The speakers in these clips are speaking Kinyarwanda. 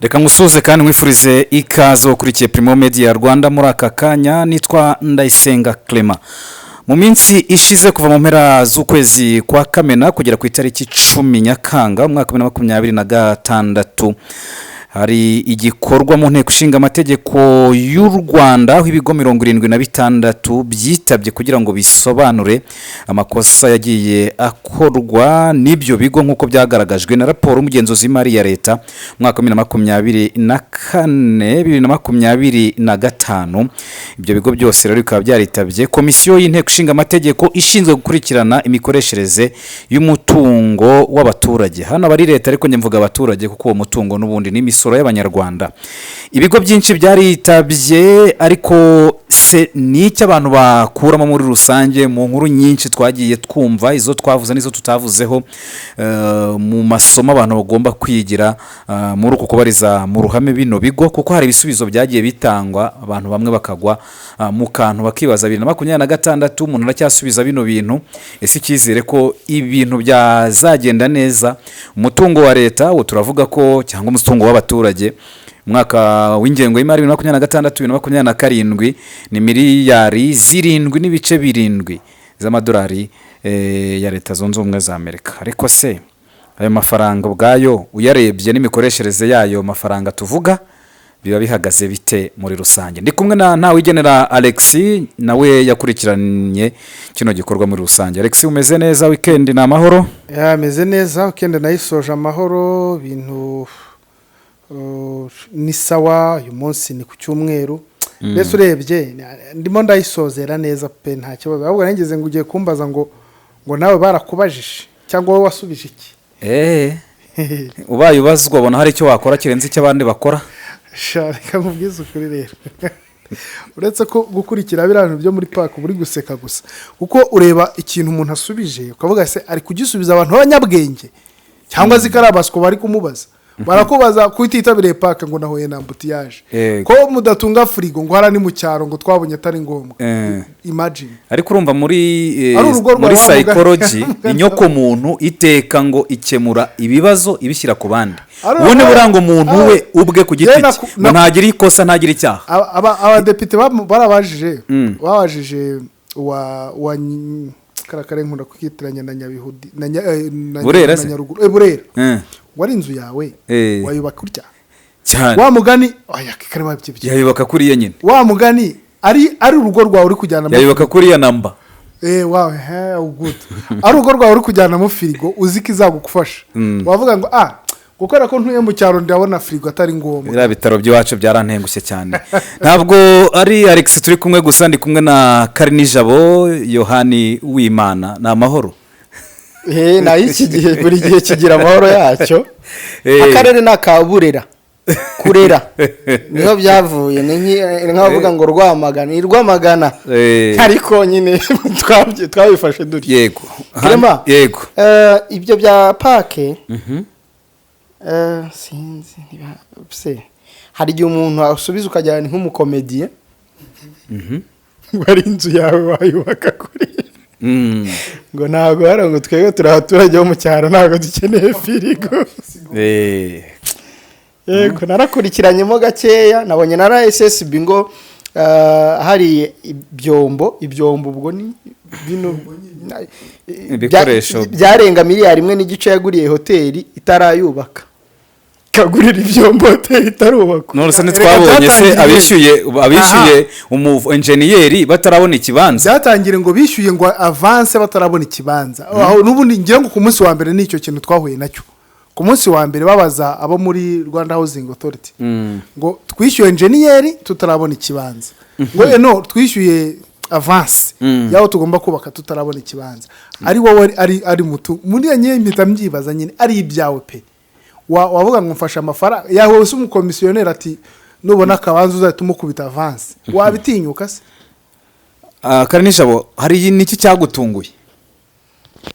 Reka ngusuhuze kandi nkwifurize ikaze ukurikiye Primo Media Rwanda. Muri aka kanya nitwa Ndayisenga Clement. Mu minsi ishize, kuva mu mpera z'ukwezi kwa Kamena kugera ku itariki 10 Nyakanga umwaka wa 2026, hari igikorwa mu Nteko Ishinga Amategeko y'u Rwanda, aho ibigo 76 byitabye kugira ngo bisobanure amakosa yagiye akorwa n'ibyo bigo, nk'uko byagaragajwe na raporo y'umugenzuzi w'imari ya leta mu mwaka wa 2024, 2025. Ibyo bigo byose rero bikaba byaritabye komisiyo y'Inteko Ishinga Amategeko ishinzwe gukurikirana imikoreshereze y'umutungo w'abaturage. Hano aba ari leta, ariko njye mvuga abaturage kuko uwo mutungo n'ubundi ni imisoro y'Abanyarwanda. Ibigo byinshi byaritabye, ariko se ni icyo abantu bakuramo muri rusange mu nkuru nyinshi twagiye twumva, izo twavuze n'izo tutavuzeho, mu masomo abantu bagomba kwigira muri uku kubariza mu ruhame bino bigo? Kuko hari ibisubizo byagiye bitangwa, abantu bamwe bakagwa mu kantu, bakibaza: 2026 umuntu aracyasubiza bino bintu? Ese icyizere ko ibintu byazagenda neza, umutungo wa leta uwo turavuga ko cyangwa umutungo w'abaturage, umwaka w'ingengo y'imari 2026, 2027, ni miliyari 7.7 z'amadolari ya Leta Zunze Ubumwe za Amerika? Ariko se ayo mafaranga ubwayo uyarebye n'imikoreshereze yayo mafaranga tuvuga, biba bihagaze bite muri rusange? Ndi kumwe na Ntawigenera Alexi, nawe yakurikiranye kino gikorwa muri rusange. Alexi, umeze neza? Wikendi ni amahoro? Yameze neza, wikendi nayisoje amahoro, ibintu ni sawa. Uyu munsi ni ku cyumweru, mbese urebye ndimo ndayisozera neza pe, nta kibazo. Ahubwo nageze ngo ugiye kumbaza ngo nawe barakubajije cyangwa wowe wasubije iki? Eee, ubaye ubazwa, ubona hari icyo wakora kirenze icyo abandi bakora? Sha, reka nkubwize ukuri rero, uretse ko gukurikira biriya bintu byo muri PAC uba uri guseka gusa, kuko ureba ikintu umuntu asubije ukavuga: "Se ari kugisubiza abantu b'abanyabwenge cyangwa se ari abaswa bari kumubaza?" Barakubaza ko utitabiriye PAC, ngo nahuye na embouteillage, ko mudatunga firigo, ngo hariya ni mu cyaro, ngo twabonye atari ngombwa. Imagine. Ariko urumva muri Ari urugo rwa muri wa mugani. psychology, inyokomuntu iteka ngo ikemura ibibazo ibishyira ku bandi. Ari Ubundi buranga umuntu we ubwe ku giti Yewe cye ngo ntagira ikosa, ntagira icyaha. Abadepite barabajije, babajije wa karakare, nkunda kukitiranya na Nyabihudi na Burera na se? Nyaruguru, Burera. Wari inzu yawe wayubaka utya? Cyane. Wa mugani, oya, kare wabyibushye. Yayubaka kuriya nyine. Wa mugani ari urugo rwawe uri kujyanamo Yayubaka kuriya namba. Wawe he good, ari urugo rwawe uri kujyanamo firigo, uzi ko izagufasha, wavuga ngo gukora ko ntuye mu cyaro, ndabona firigo atari ngombwa? Biriya bitaro by'iwacu byarantengushye cyane. Ntabwo ari Alex turi kumwe gusa, ndi kumwe na Karinijabo Yohani Wimana. Ni amahoro? Nayo iki gihe, buri gihe kigira amahoro yacyo. Akarere ni aka Burera, kurera niho byavuye. Ni nk'abavuga ngo Rwamagana ni Rwamagana, ariko nyine twabifashe dutya. Yego. Clement. Yego. Ibyo bya PAC, sinzi niba se hari igihe umuntu asubiza ukajyana ni nk'umukomediye ngo ari inzu yawe wayubaka kuri ngo ntabwo hari, ngo twebwe turi abaturage bo mu cyaro, ntabwo dukeneye firigo. Yego, narakurikiranyemo gakeya, nabonye na RSSB ngo hari ibyombo, ubwo ni bino Ibikoresho. Byarenga miliyari 1.5 yaguriye hoteli itarayubaka, ikagurira ibyombo hoteli itarubakwa. None se Reka ntitwabonye se abishyuye umu enjeniyeri batarabona ikibanza? Byatangire ngo bishyuye ngo avance batarabona ikibanza. Aho n'ubundi ngira ngo ku munsi wa mbere nicyo kintu twahuye nacyo. Ku munsi wa mbere babaza abo muri Rwanda Housing Authority ngo twishyuye enjeniyeri tutarabona ikibanza, ngo no twishyuye avance y'aho tugomba kubaka tutarabona ikibanza. Ari wowe, ari mutu muri iyo nyine, mpita mbyibaza nyine, ari ibyawe pe, wavuga ngo mfashe amafaranga yawe se, umukomisiyoneri ati nubona akabanza uzahita umukubita avance, wabitinyuka se? Ah, Karinijabo, hari niki cyagutunguye?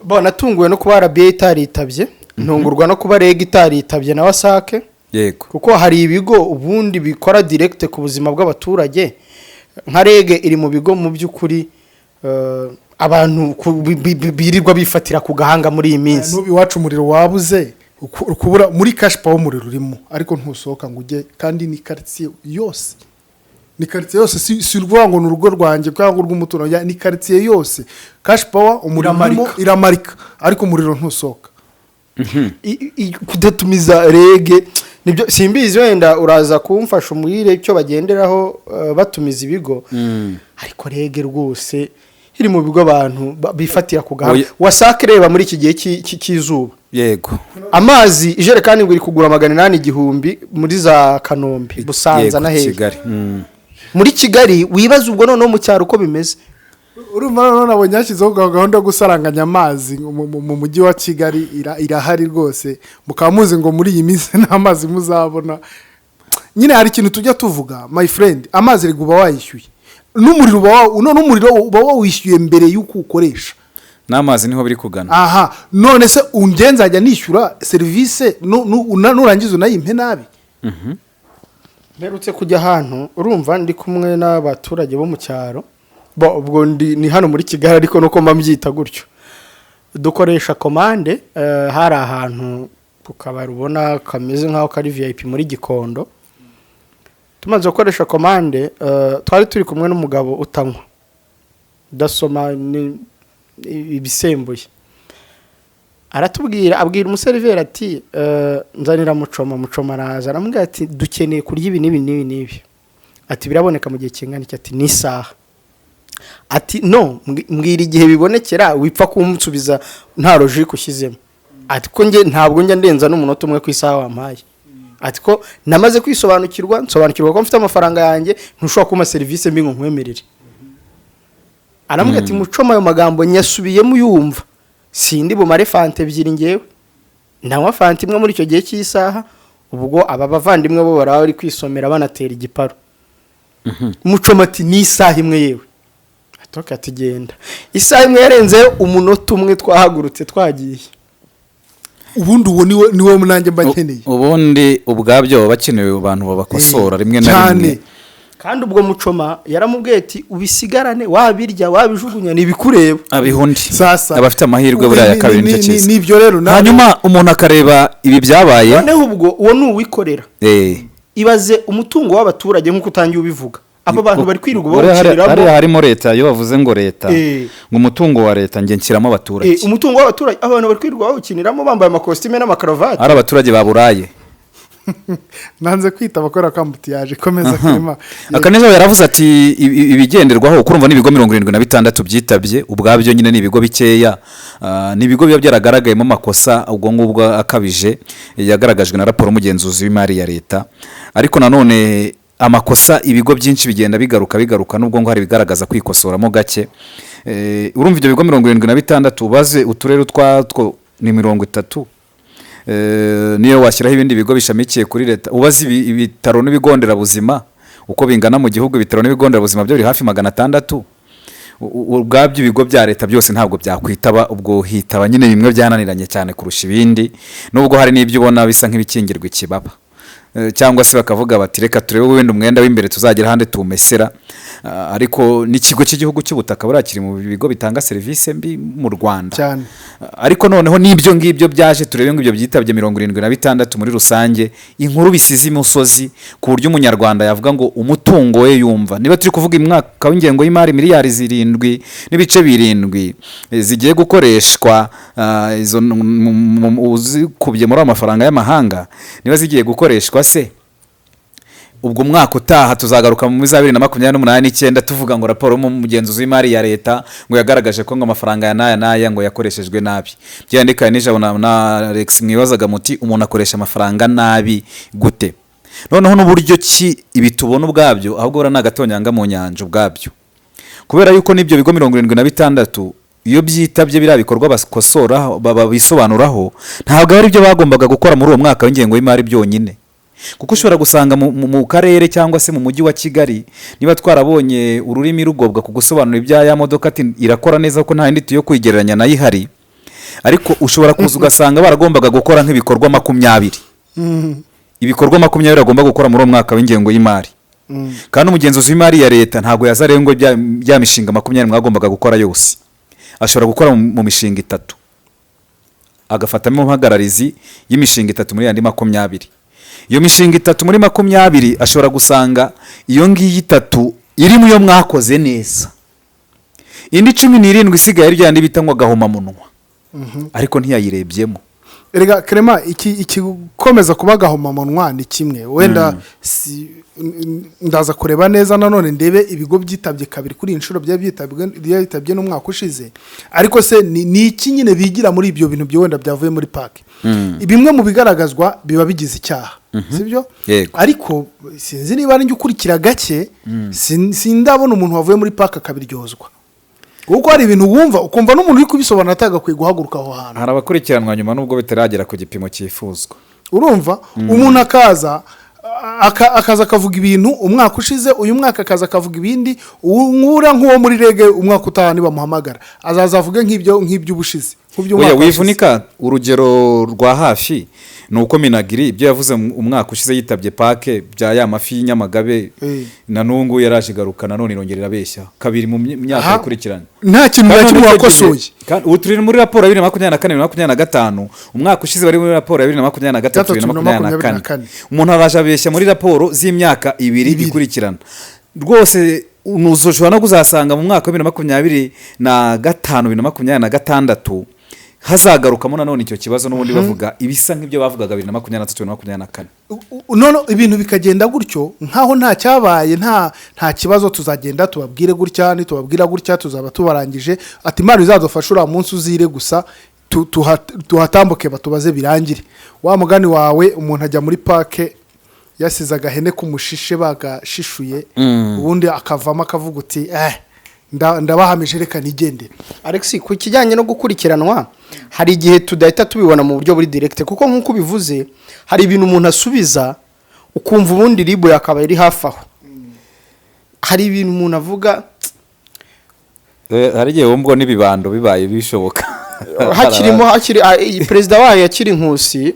Bo natunguwe no kuba RBA itaritabye, ntungurwa no kuba REG itaritabye na WASAC, kuko hari ibigo ubundi bikora direct ku buzima bw'abaturage. Nka REG iri mu bigo mu by'ukuri abantu birirwa bifatira ku gahanga muri iyi minsi. N'ubu iwacu umuriro wabuze. Kubura muri cash power umuriro urimo, ariko ntusohoka ngo ujye, kandi ni karitsiye yose, ni karitsiye yose, si ukuvuga ngo ni urugo rwanjye cyangwa urw'umuturanyi, ni karitsiye yose. Cash power umuriro urimo, Iramarika. Iramarika, ariko umuriro ntusohoka. Kudatumiza REG nibyo simbizi, wenda uraza kumfasha umubwire icyo bagenderaho batumiza ibigo, ariko REG rwose iri mu bigo abantu bifatira ku gahanga. Oya. WASAC, reba muri iki gihe cy'izuba, amazi ijerekani ngo iri kugura 800, 1000 muri za Kanombe, Busanza na hehe. Kigali. Muri Kigali. Wibaza ubwo noneho mu cyaro uko bimeze. Urumva noneho nabonye hashyizeho gahunda yo gusaranganya amazi mu mujyi wa Kigali, irahari rwose. Mukaba muzi ngo muri iyi minsi nta mazi muzabona. Nyine hari ikintu tujya tuvuga, my friend, amazi rega uba wayishyuye, n'umuriro uba none umuriro uba wawishyuye mbere y'uko uwukoresha. N'amazi niho biri kugana. Aha none se unge nzajya nishyura serivisi nurangiza unayimpe nabi? Mperutse kujya ahantu, urumva, ndi kumwe n'abaturage bo mu cyaro. Bo, ubwo ndi ni hano muri Kigali, ariko nuko mba mbyita gutyo, dukoresha komande. Hari ahantu ku kabari ubona kameze nk'aho kari VIP muri Gikondo. Tumaze gukoresha komande, twari turi kumwe n'umugabo utanywa, udasoma ibisembuye. Aratubwira, abwira umuseriveri ati: "Nzanira mucoma." Mucoma araza, aramubwira ati: "Dukeneye kurya ibi n'ibi n'ibi n'ibi." Ati: "Biraboneka mu gihe kingana iki?" Ati: "Ni isaha." Ati: "No mbwira igihe bibonekera, wipfa kunsubiza nta logique ushyizemo." Ati: "Ko njye ntabwo njya ndenza n'umunota umwe ku isaha wampaye." Ati: "Ko namaze kwisobanukirwa, nsobanukirwa ko mfite amafaranga yanjye, ntushobora kumpa serivisi mbi ngo nkwemerere." Aramubwira ati: "Mucoma, ayo magambo nyasubiyemo uyumva, sindi bumare fanta ebyiri, ngewe ndanywa fanta imwe muri icyo gihe cy'isaha." Ubwo aba bavandimwe bo baraba bari kwisomera, banatera igiparu. Mucoma ati: "Ni isaha imwe yewe." Atoka ati: "Genda." Isaha imwe yarenzeho umunota umwe, twahagurutse twagiye. Ubundi uwo niwe nanjye mba nkeneye. Ubundi ubwabyo baba bakenewe abantu babakosora rimwe na Cyane. rimwe. Kandi ubwo mucoma yaramubwiye ati: "Ubisigarane, wabirya, wabijugunya, ntibikureba." Abiha undi. Sasa abafite amahirwe buriya ya kabiri, nicyo cyiza. Nibyo rero Hanyuma umuntu akareba ibi byabaye. Noneho ubwo uwo ni uwikorera. Ibaze umutungo w'abaturage nk'uko utangiye ubivuga, abo bantu bari kwirirwa Buriya bawukiniramo. Hariya harimo leta. Iyo bavuze ngo leta, ngo umutungo wa leta, njye nshyiramo abaturage. Umutungo w'abaturage, abantu bari kwirirwa bawukiniramo bambaye amakositime n'amakaruvati. Ari abaturage baburaye. Nanze kwita abakora kambutiyaje, komeza kwima. Akaneza yaravuze ati ibigenderwaho, kurumva ni ibigo 76 byitabye, ubwabyo nyine ni ibigo bikeya. Ni ibigo biba byaragaragayemo amakosa ubwo ngubwo akabije yagaragajwe na raporo y'umugenzuzi w'imari ya leta. Ariko nanone amakosa ibigo byinshi bigenda bigaruka bigaruka, nubwo ngo hari ibigaragaza kwikosoramo gake. Urumva ibyo bigo 76, ubaze uturere utwatwo ni 30. Niyo washyiraho ibindi bigo bishamikiye kuri leta, ubaze ibitaro n'ibigo nderabuzima uko bingana mu gihugu, ibitaro n'ibigo nderabuzima byo biri hafi 600. Ubwabyo ibigo bya leta byose ntabwo byakwitaba. Ubwo hitaba nyine bimwe byananiranye cyane kurusha ibindi, nubwo hari n'ibyo ubona bisa nk'ibikingirwa ikibaba, cyangwa se bakavuga bati: "Reka turebe wenda umwenda w'imbere tuzagera ahandi tuwumesera." Ariko n'ikigo cy'igihugu cy'ubutaka buriya kiri mu bigo bitanga serivisi mbi mu Rwanda. Cyane. Ariko noneho n'ibyo ngibyo byaje, turebe ngo ibyo byitabye 76 muri rusange, inkuru bisize imusozi, ku buryo umunyarwanda yavuga ngo umutungo we yumva, niba turi kuvuga umwaka w'ingengo y'imari miliyari 7.7 zigiye gukoreshwa, izo uzikubye muri ayo mafaranga y'amahanga, niba zigiye gukoreshwa se, ubwo umwaka utaha tuzagaruka muri za 2028 n'icyenda tuvuga ngo raporo y'umugenzuzi w'imari ya leta ngo yagaragaje ko ngo amafaranga ya n'aya n'aya ngo yakoreshejwe nabi. Byandika nijabo na Alex, mwibazaga muti: "Umuntu akoresha amafaranga nabi gute?" Noneho n'uburyo ki ibi tubona ubwabyo, ahubwo buriya ni agatonyanga mu nyanja ubwabyo, kubera yuko n'ibyo bigo 76 iyo byitabye biriya bikorwa bakosora bisobanuraho, ntabwo ari byo bagombaga gukora muri uwo mwaka w'ingengo y'imari byonyine, kuko ushobora gusanga mu karere cyangwa se mu mujyi wa Kigali, niba twarabonye ururimi rugobwa ku gusobanura ibya ya modoka ati irakora neza kuko nta yindi yo kwigereranya nayo ihari, ariko ushobora kuza ugasanga baragombaga gukora nk'ibikorwa 20, ibikorwa 20 bagomba gukora muri uwo mwaka w'ingengo y'imari. Kandi umugenzuzi w'imari ya leta ntabwo yaza rero ngo bya mishinga 20 mwagombaga gukora yose, ashobora gukora mu mishinga itatu. Agafatamo impagararizi y'imishinga 3 muri yandi 20. Iyo mishinga 3 muri 20 ashobora gusanga iyo ngiyi 3 iri mu yo mwakoze neza, indi 17 isigaye ari yandi bita ngo agahomamunwa, ariko ntiyayirebyemo. Erega Clement, ikikomeza kuba agahomamunwa ni kimwe wenda ndaza kureba neza nanone ndebe ibigo byitabye kabiri kuri iyi nshuro byari byitabye n'umwaka ushize, ariko se ni iki nyine bigira muri ibyo bintu byo wenda byavuye muri PAC? Bimwe mu bigaragazwa biba bigize icyaha, sibyo? Ariko sinzi niba ari njye ukurikira gake, sindabona umuntu wavuye muri PAC akabiryozwa, kuko hari ibintu wumva ukumva n'umuntu uri kubisobanura atagakwiye guhaguruka aho hantu. Hari abakurikiranwa nyuma nubwo bitaragera ku gipimo cyifuzwa. Urumva umuntu akaza akaza akavuga ibintu umwaka ushize, uyu mwaka akaza akavuga ibindi. Nkura nk'uwo muri REG umwaka utaha nibamuhamagara azaza avuge nk'ibyo nk'iby'ubushize. Oya, wivunika. Urugero rwa hafi ni uko MINAGRI ibyo yavuze umwaka ushize yitabye PAC bya ya mafi y'inyamagabe, na n'ubu yaraje igaruka nanone irongera irabeshya kabiri mu myaka ikurikirana. Nta kintu na kimwe wakosoye. Ubu turi muri raporo ya 2024, 2025. Umwaka ushize bari muri raporo ya 2023, 2024. Umuntu araje abeshya muri raporo z'imyaka 2 ikurikirana. Rwose ushobora no kuzasanga mu mwaka wa 2025, 2026 hazagarukamo nanone icyo kibazo, n'ubundi bavuga ibisa nk'ibyo bavugaga 2023, 2024. None ibintu bikagenda gutyo nkaho nta cyabaye, nta kibazo. Tuzagenda tubabwire gutya, nitubabwira gutya tuzaba tubarangije. Ati Imana izadufasha uriya munsi uzire gusa tuhatambuke batubaze birangire. Wa mugani wawe, umuntu ajya muri PAC yasize agahene k'umushishe bagashishuye, ubundi akavamo akavuga uti ndabahamije reka nigendere. Alex, ku kijyanye no gukurikiranwa hari igihe tudahita tubibona mu buryo buri direct, kuko nk'uko ubivuze hari ibintu umuntu asubiza ukumva ubundi RIB yakaba iri hafi aho. Hari ibintu umuntu avuga, hari igihe wumva n'ibibando bibaye bishoboka. Hakirimo hakiri perezida wayo yakiri Nkusi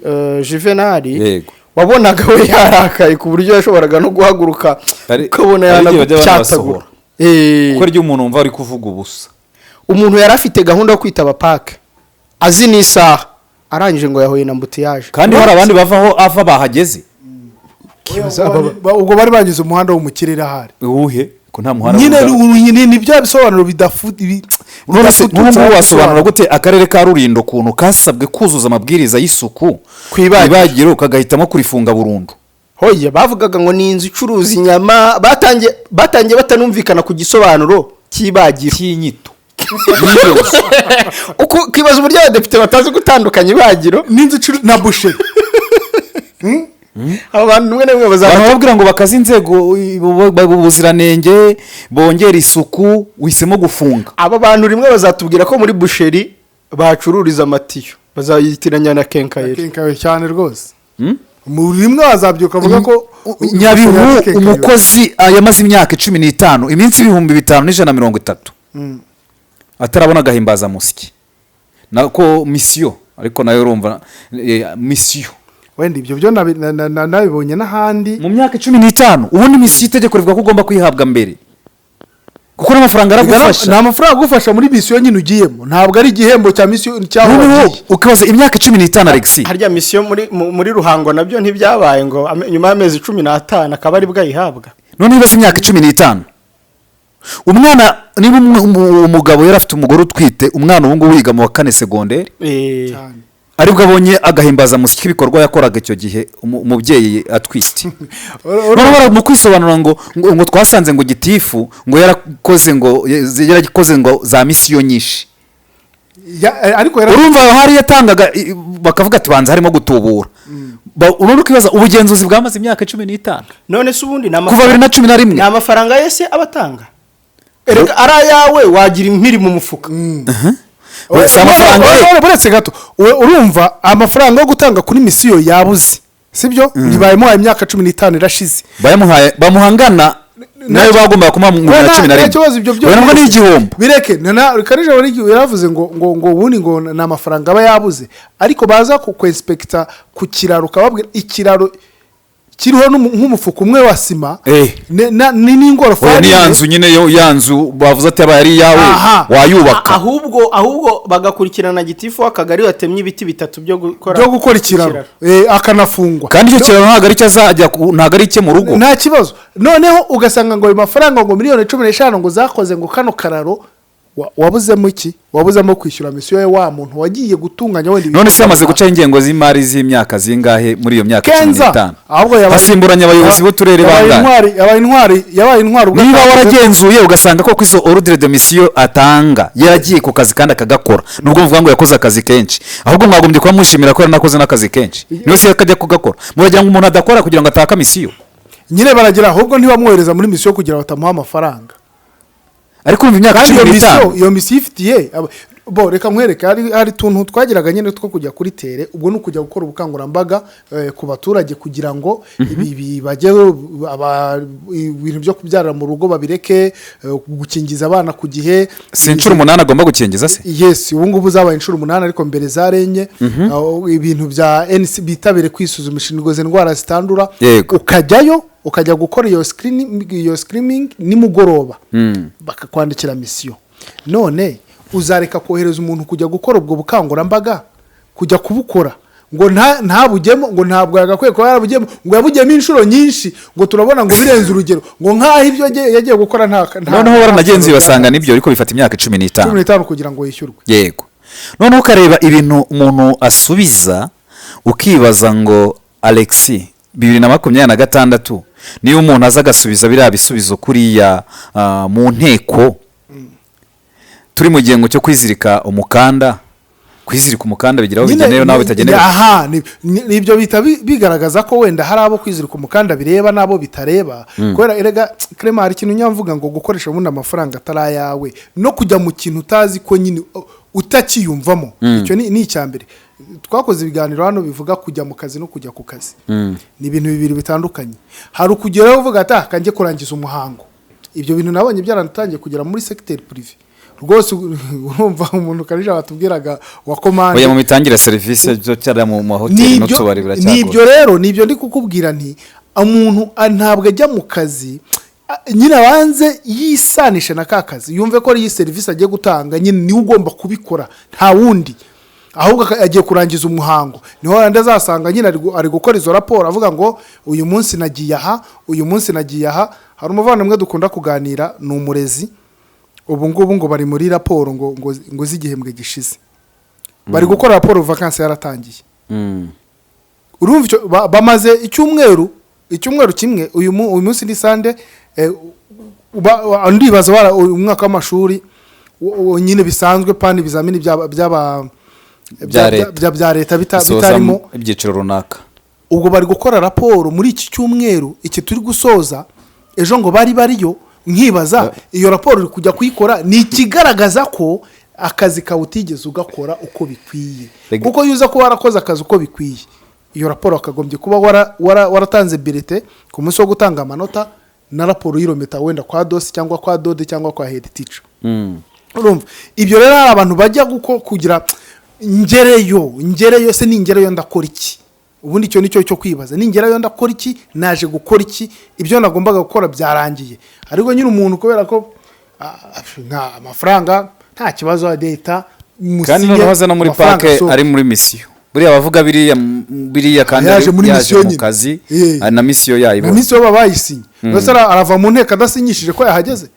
Juvenal, wabonaga we yarakaye ku buryo yashoboraga no guhaguruka ukabona yanagucyatagura. Kuko ryo umuntu wumva ari kuvuga ubusa. Umuntu yari afite gahunda yo kwitaba PAC azi n'isaha, arangije ngo yahuye na mbutiyaje. Kandi hari abandi bavaho ava bahageze. Ubwo bari bagize umuhanda wo mu kirere ahari. Uwuhe? Ko nta muhanda nyine ni bya bisobanuro Nk'ubu wasobanura gute akarere ka Rulindo kuntu kasabwe kuzuza amabwiriza y'isuku ku ibagiro kagahitamo kurifunga burundu? Hoya bavugaga ngo ni inzu icuruza inyama, batangiye batanumvikana ku gisobanuro cy'ibagiro cy'inyito. Uko kibaza uburyo abadepite batazi gutandukanya ibagiro n'inzu na busheri. Abo bantu rimwe na rimwe bazababwira ngo bakaze inzego ubuziranenge bongera isuku, uhisemo gufunga. Abo bantu rimwe bazatubwira ko muri busheri bacururiza amatiyo, bazayitiranya na kenkayeri. Kenkayeri cyane rwose. Muri rimwe bazabyuka bavuga ko Nyabihu umukozi yamaze imyaka 15, iminsi 5130 atarabona agahimbazamusyi nako misiyo, ariko nayo urumva misiyo wenda ibyo byo nabibonye n'ahandi mu myaka 15. Ubundi misiyo itegeko rivuga ko ugomba kwihabwa mbere, kuko n'amafaranga aragufasha. Ni amafaranga agufasha muri misiyo nyine ugiyemo, ntabwo ari igihembo cya misiyo cyangwa ukabaza imyaka 15. Alexi, harya misiyo muri Ruhango nabyo ntibyabaye ngo nyuma y'amezi 15 akaba ari bwayihabwa. None ibibazo imyaka 15, umwana niba umugabo yari afite umugore utwite, umwana ubu ngubu yiga mu wa 4 segonderi, aribwo abonye agahimbazamusyi k'ibikorwa yakoraga icyo gihe umubyeyi atwite. Mu kwisobanura ngo ngo twasanze ngo gitifu ngo yarakoze ngo za misiyo nyinshi, ariko urumva hari yatangaga bakavuga ati banza harimo gutubura. Urumva ukibaza ubugenzuzi bwamaze imyaka 15. None se ubundi kuva 2011 ni amafaranga yese abatanga? Erega ari ayawe wagira impiri mu mufuka. Buretse gato, urumva amafaranga yo gutanga kuri misiyo yabuze, sibyo? Ntibayemuhaye imyaka 15 irashize, bayamuhaye bamuhangana nayo bagombaga kumuha mu 2011. Nabwo ni igihombo. Bireke Karijabo yaravuze ngo ngo ngo ubundi ngo ni amafaranga aba yabuze, ariko baza ku inspector ku kiraro kababwira ikiraro Kiriho nk'umufuka umwe wa sima Oya, n'ingorofani. ni ya nzu nyine, yo ya nzu bavuze ati abaye ari iyawe wayubaka. Ahubwo bagakurikirana gitifu w'akagari watemye ibiti bitatu byo gukora Byo gukora ikiraro, akanafungwa. Kandi icyo kiraro ntabwo ari cyo azajya ntabwo ari icye mu rugo. Nta kibazo. Noneho ugasanga ngo ayo mafaranga, ngo miliyoni 15 ngo zakoze ngo kano kararo, wabuzemo iki? Wabuzemo kwishyura mission ya wa muntu wagiye gutunganya wenda None se ibikorwa. hamaze gucaho ingengo z'imari z'imyaka zingahe muri iyo myaka cumi Kenza n'itanu? Ahubwo Hasimburanye abayobozi b'uturere yabaye bangahe? Intwari, yabaye intwari ubwo Niba waragenzuye ugasanga koko izo ordre de mission atanga yaragiye ku kazi kandi akagakora, nubwo muvuga ngo yakoze akazi kenshi, ahubwo mwagombye kuba mushimira ko yaranakoze n'akazi kenshi. Niyo se akajya kugakora, muragira ngo umuntu adakora kugira ngo atake mission? Nyine baragira, ahubwo ntibamwohereza muri mission kugira batamuha amafaranga. Ariko umva, imyaka Kandi cumi iyo misiyo n'itanu iyo mission ifitiye bo, reka nkwereke, hari utuntu twagiraga nyine two kujya kuri terrain. Ubwo ni ukujya gukora ubukangurambaga ku baturage kugira ngo ibi bajye ibintu byo kubyarira mu rugo babireke, gukingiza abana ku gihe. Si inshuro 8 agomba gukingiza se? Yes, ubu ngubu zabaye inshuro 8, ariko mbere zarenye. Aho ibintu bya NC, bitabire kwisuzumisha izo ndwara zitandura. Ukajyayo, ukajya gukora iyo screening nimugoroba, bakakwandikira mission. None uzareka kohereza umuntu kujya gukora ubwo bukangurambaga, kujya kubukora, ngo ntabujyemo, ngo ntabwo yagakwiye kuba yarabugiyemo, ngo yabugiyemo inshuro nyinshi, ngo turabona ngo birenze urugero, ngo nk'aho ibyo yagiye gukora Noneho baranagenzuye basanga nibyo, ariko bifata imyaka cumi Cumi n'itanu n'itanu kugira ngo yishyurwe. Yego, noneho ukareba ibintu umuntu asubiza, ukibaza ngo Alexi, 2026, niba umuntu aza agasubiza biriya bisubizo kuriya mu nteko, turi mu gihe cyo kwizirika umukanda, kwizirika umukanda bigira aho Nyine bigenewe n'aho bitagenewe. Aha ibyo bihita bigaragaza ko wenda hari abo kwizirika umukanda bireba n'abo bitareba, kubera erega Clement, hari ikintu nyamvuga ngo gukoresha ubundi amafaranga atari ayawe no kujya mu kintu utazi ko nyine utakiyumvamo, icyo ni icya mbere. Twakoze ibiganiro hano bivuga kujya mu kazi no kujya ku kazi, ni ibintu bibiri bitandukanye. Hari ukugeraho uvuga ati: "Ah, kanjye kurangiza umuhango." Ibyo bintu nabonye byaratangiye kugera muri secteur privé rwose. Urumva umuntu karija batubwiraga wa commande. Oya, mu mitangire ya serivisi byo cyari mu mahoteli n'utubari biracyagora. Nibyo rero, nibyo ndi kukubwira nti umuntu ntabwo ajya mu kazi, nyine abanze yisanishe na ka kazi, yumve ko ari iyi serivisi agiye gutanga, nyine niwe ugomba kubikora, nta wundi. Ahubwo agiye kurangiza umuhango, niho yandi azasanga nyine ari gukora izo raporo avuga ngo uyu munsi nagiye aha, uyu munsi nagiye aha. Hari umuvandimwe dukunda kuganira, ni umurezi. Ubu ngubu ngo bari muri raporo ngo z'igihembwe gishize, bari gukora raporo, vacances yaratangiye. Urumva icyo bamaze icyumweru kimwe. Uyu munsi ni Sunday, ndibaza uyu mwaka w'amashuri nyine bisanzwe pani ibizamini by'aba Bya leta. Bya leta Bisoza bitarimo. ibyiciro runaka. Ubwo bari gukora raporo muri iki cyumweru iki turi gusoza, ejo ngo bari bariyo. Nkibaza iyo raporo uri kujya kuyikora, ni ikigaragaza ko akazi kawe utigeze ugakora uko bikwiye. Kuko iyo uza kuba warakoze akazi uko bikwiye, iyo raporo wakagombye kuba waratanze bulletin ku munsi wo gutanga amanota, na raporo y'irometa wenda kwa DOS cyangwa kwa DOD cyangwa kwa head teacher. Urumva ibyo rero, hari abantu bajya kugira ngereyo, ngereyo se ningereyo ndakora iki? Ubundi icyo nicyo cyo kwibaza: ningerayo ndakora iki? Naje gukora iki? Ibyo nagombaga gukora byarangiye. Ariko nyine umuntu kubera ko nta amafaranga, nta kibazo, leta Kandi musinye, noneho aza no muri amafaranga parke asohoke. ari muri mission. Buriya bavuga biriya biriya kandi Yaje muri yaje mission mu nyine. kazi, na mission Na yayibona. mission baba bayisinye. Mbese arava mu nteko adasinyishije ko yahageze?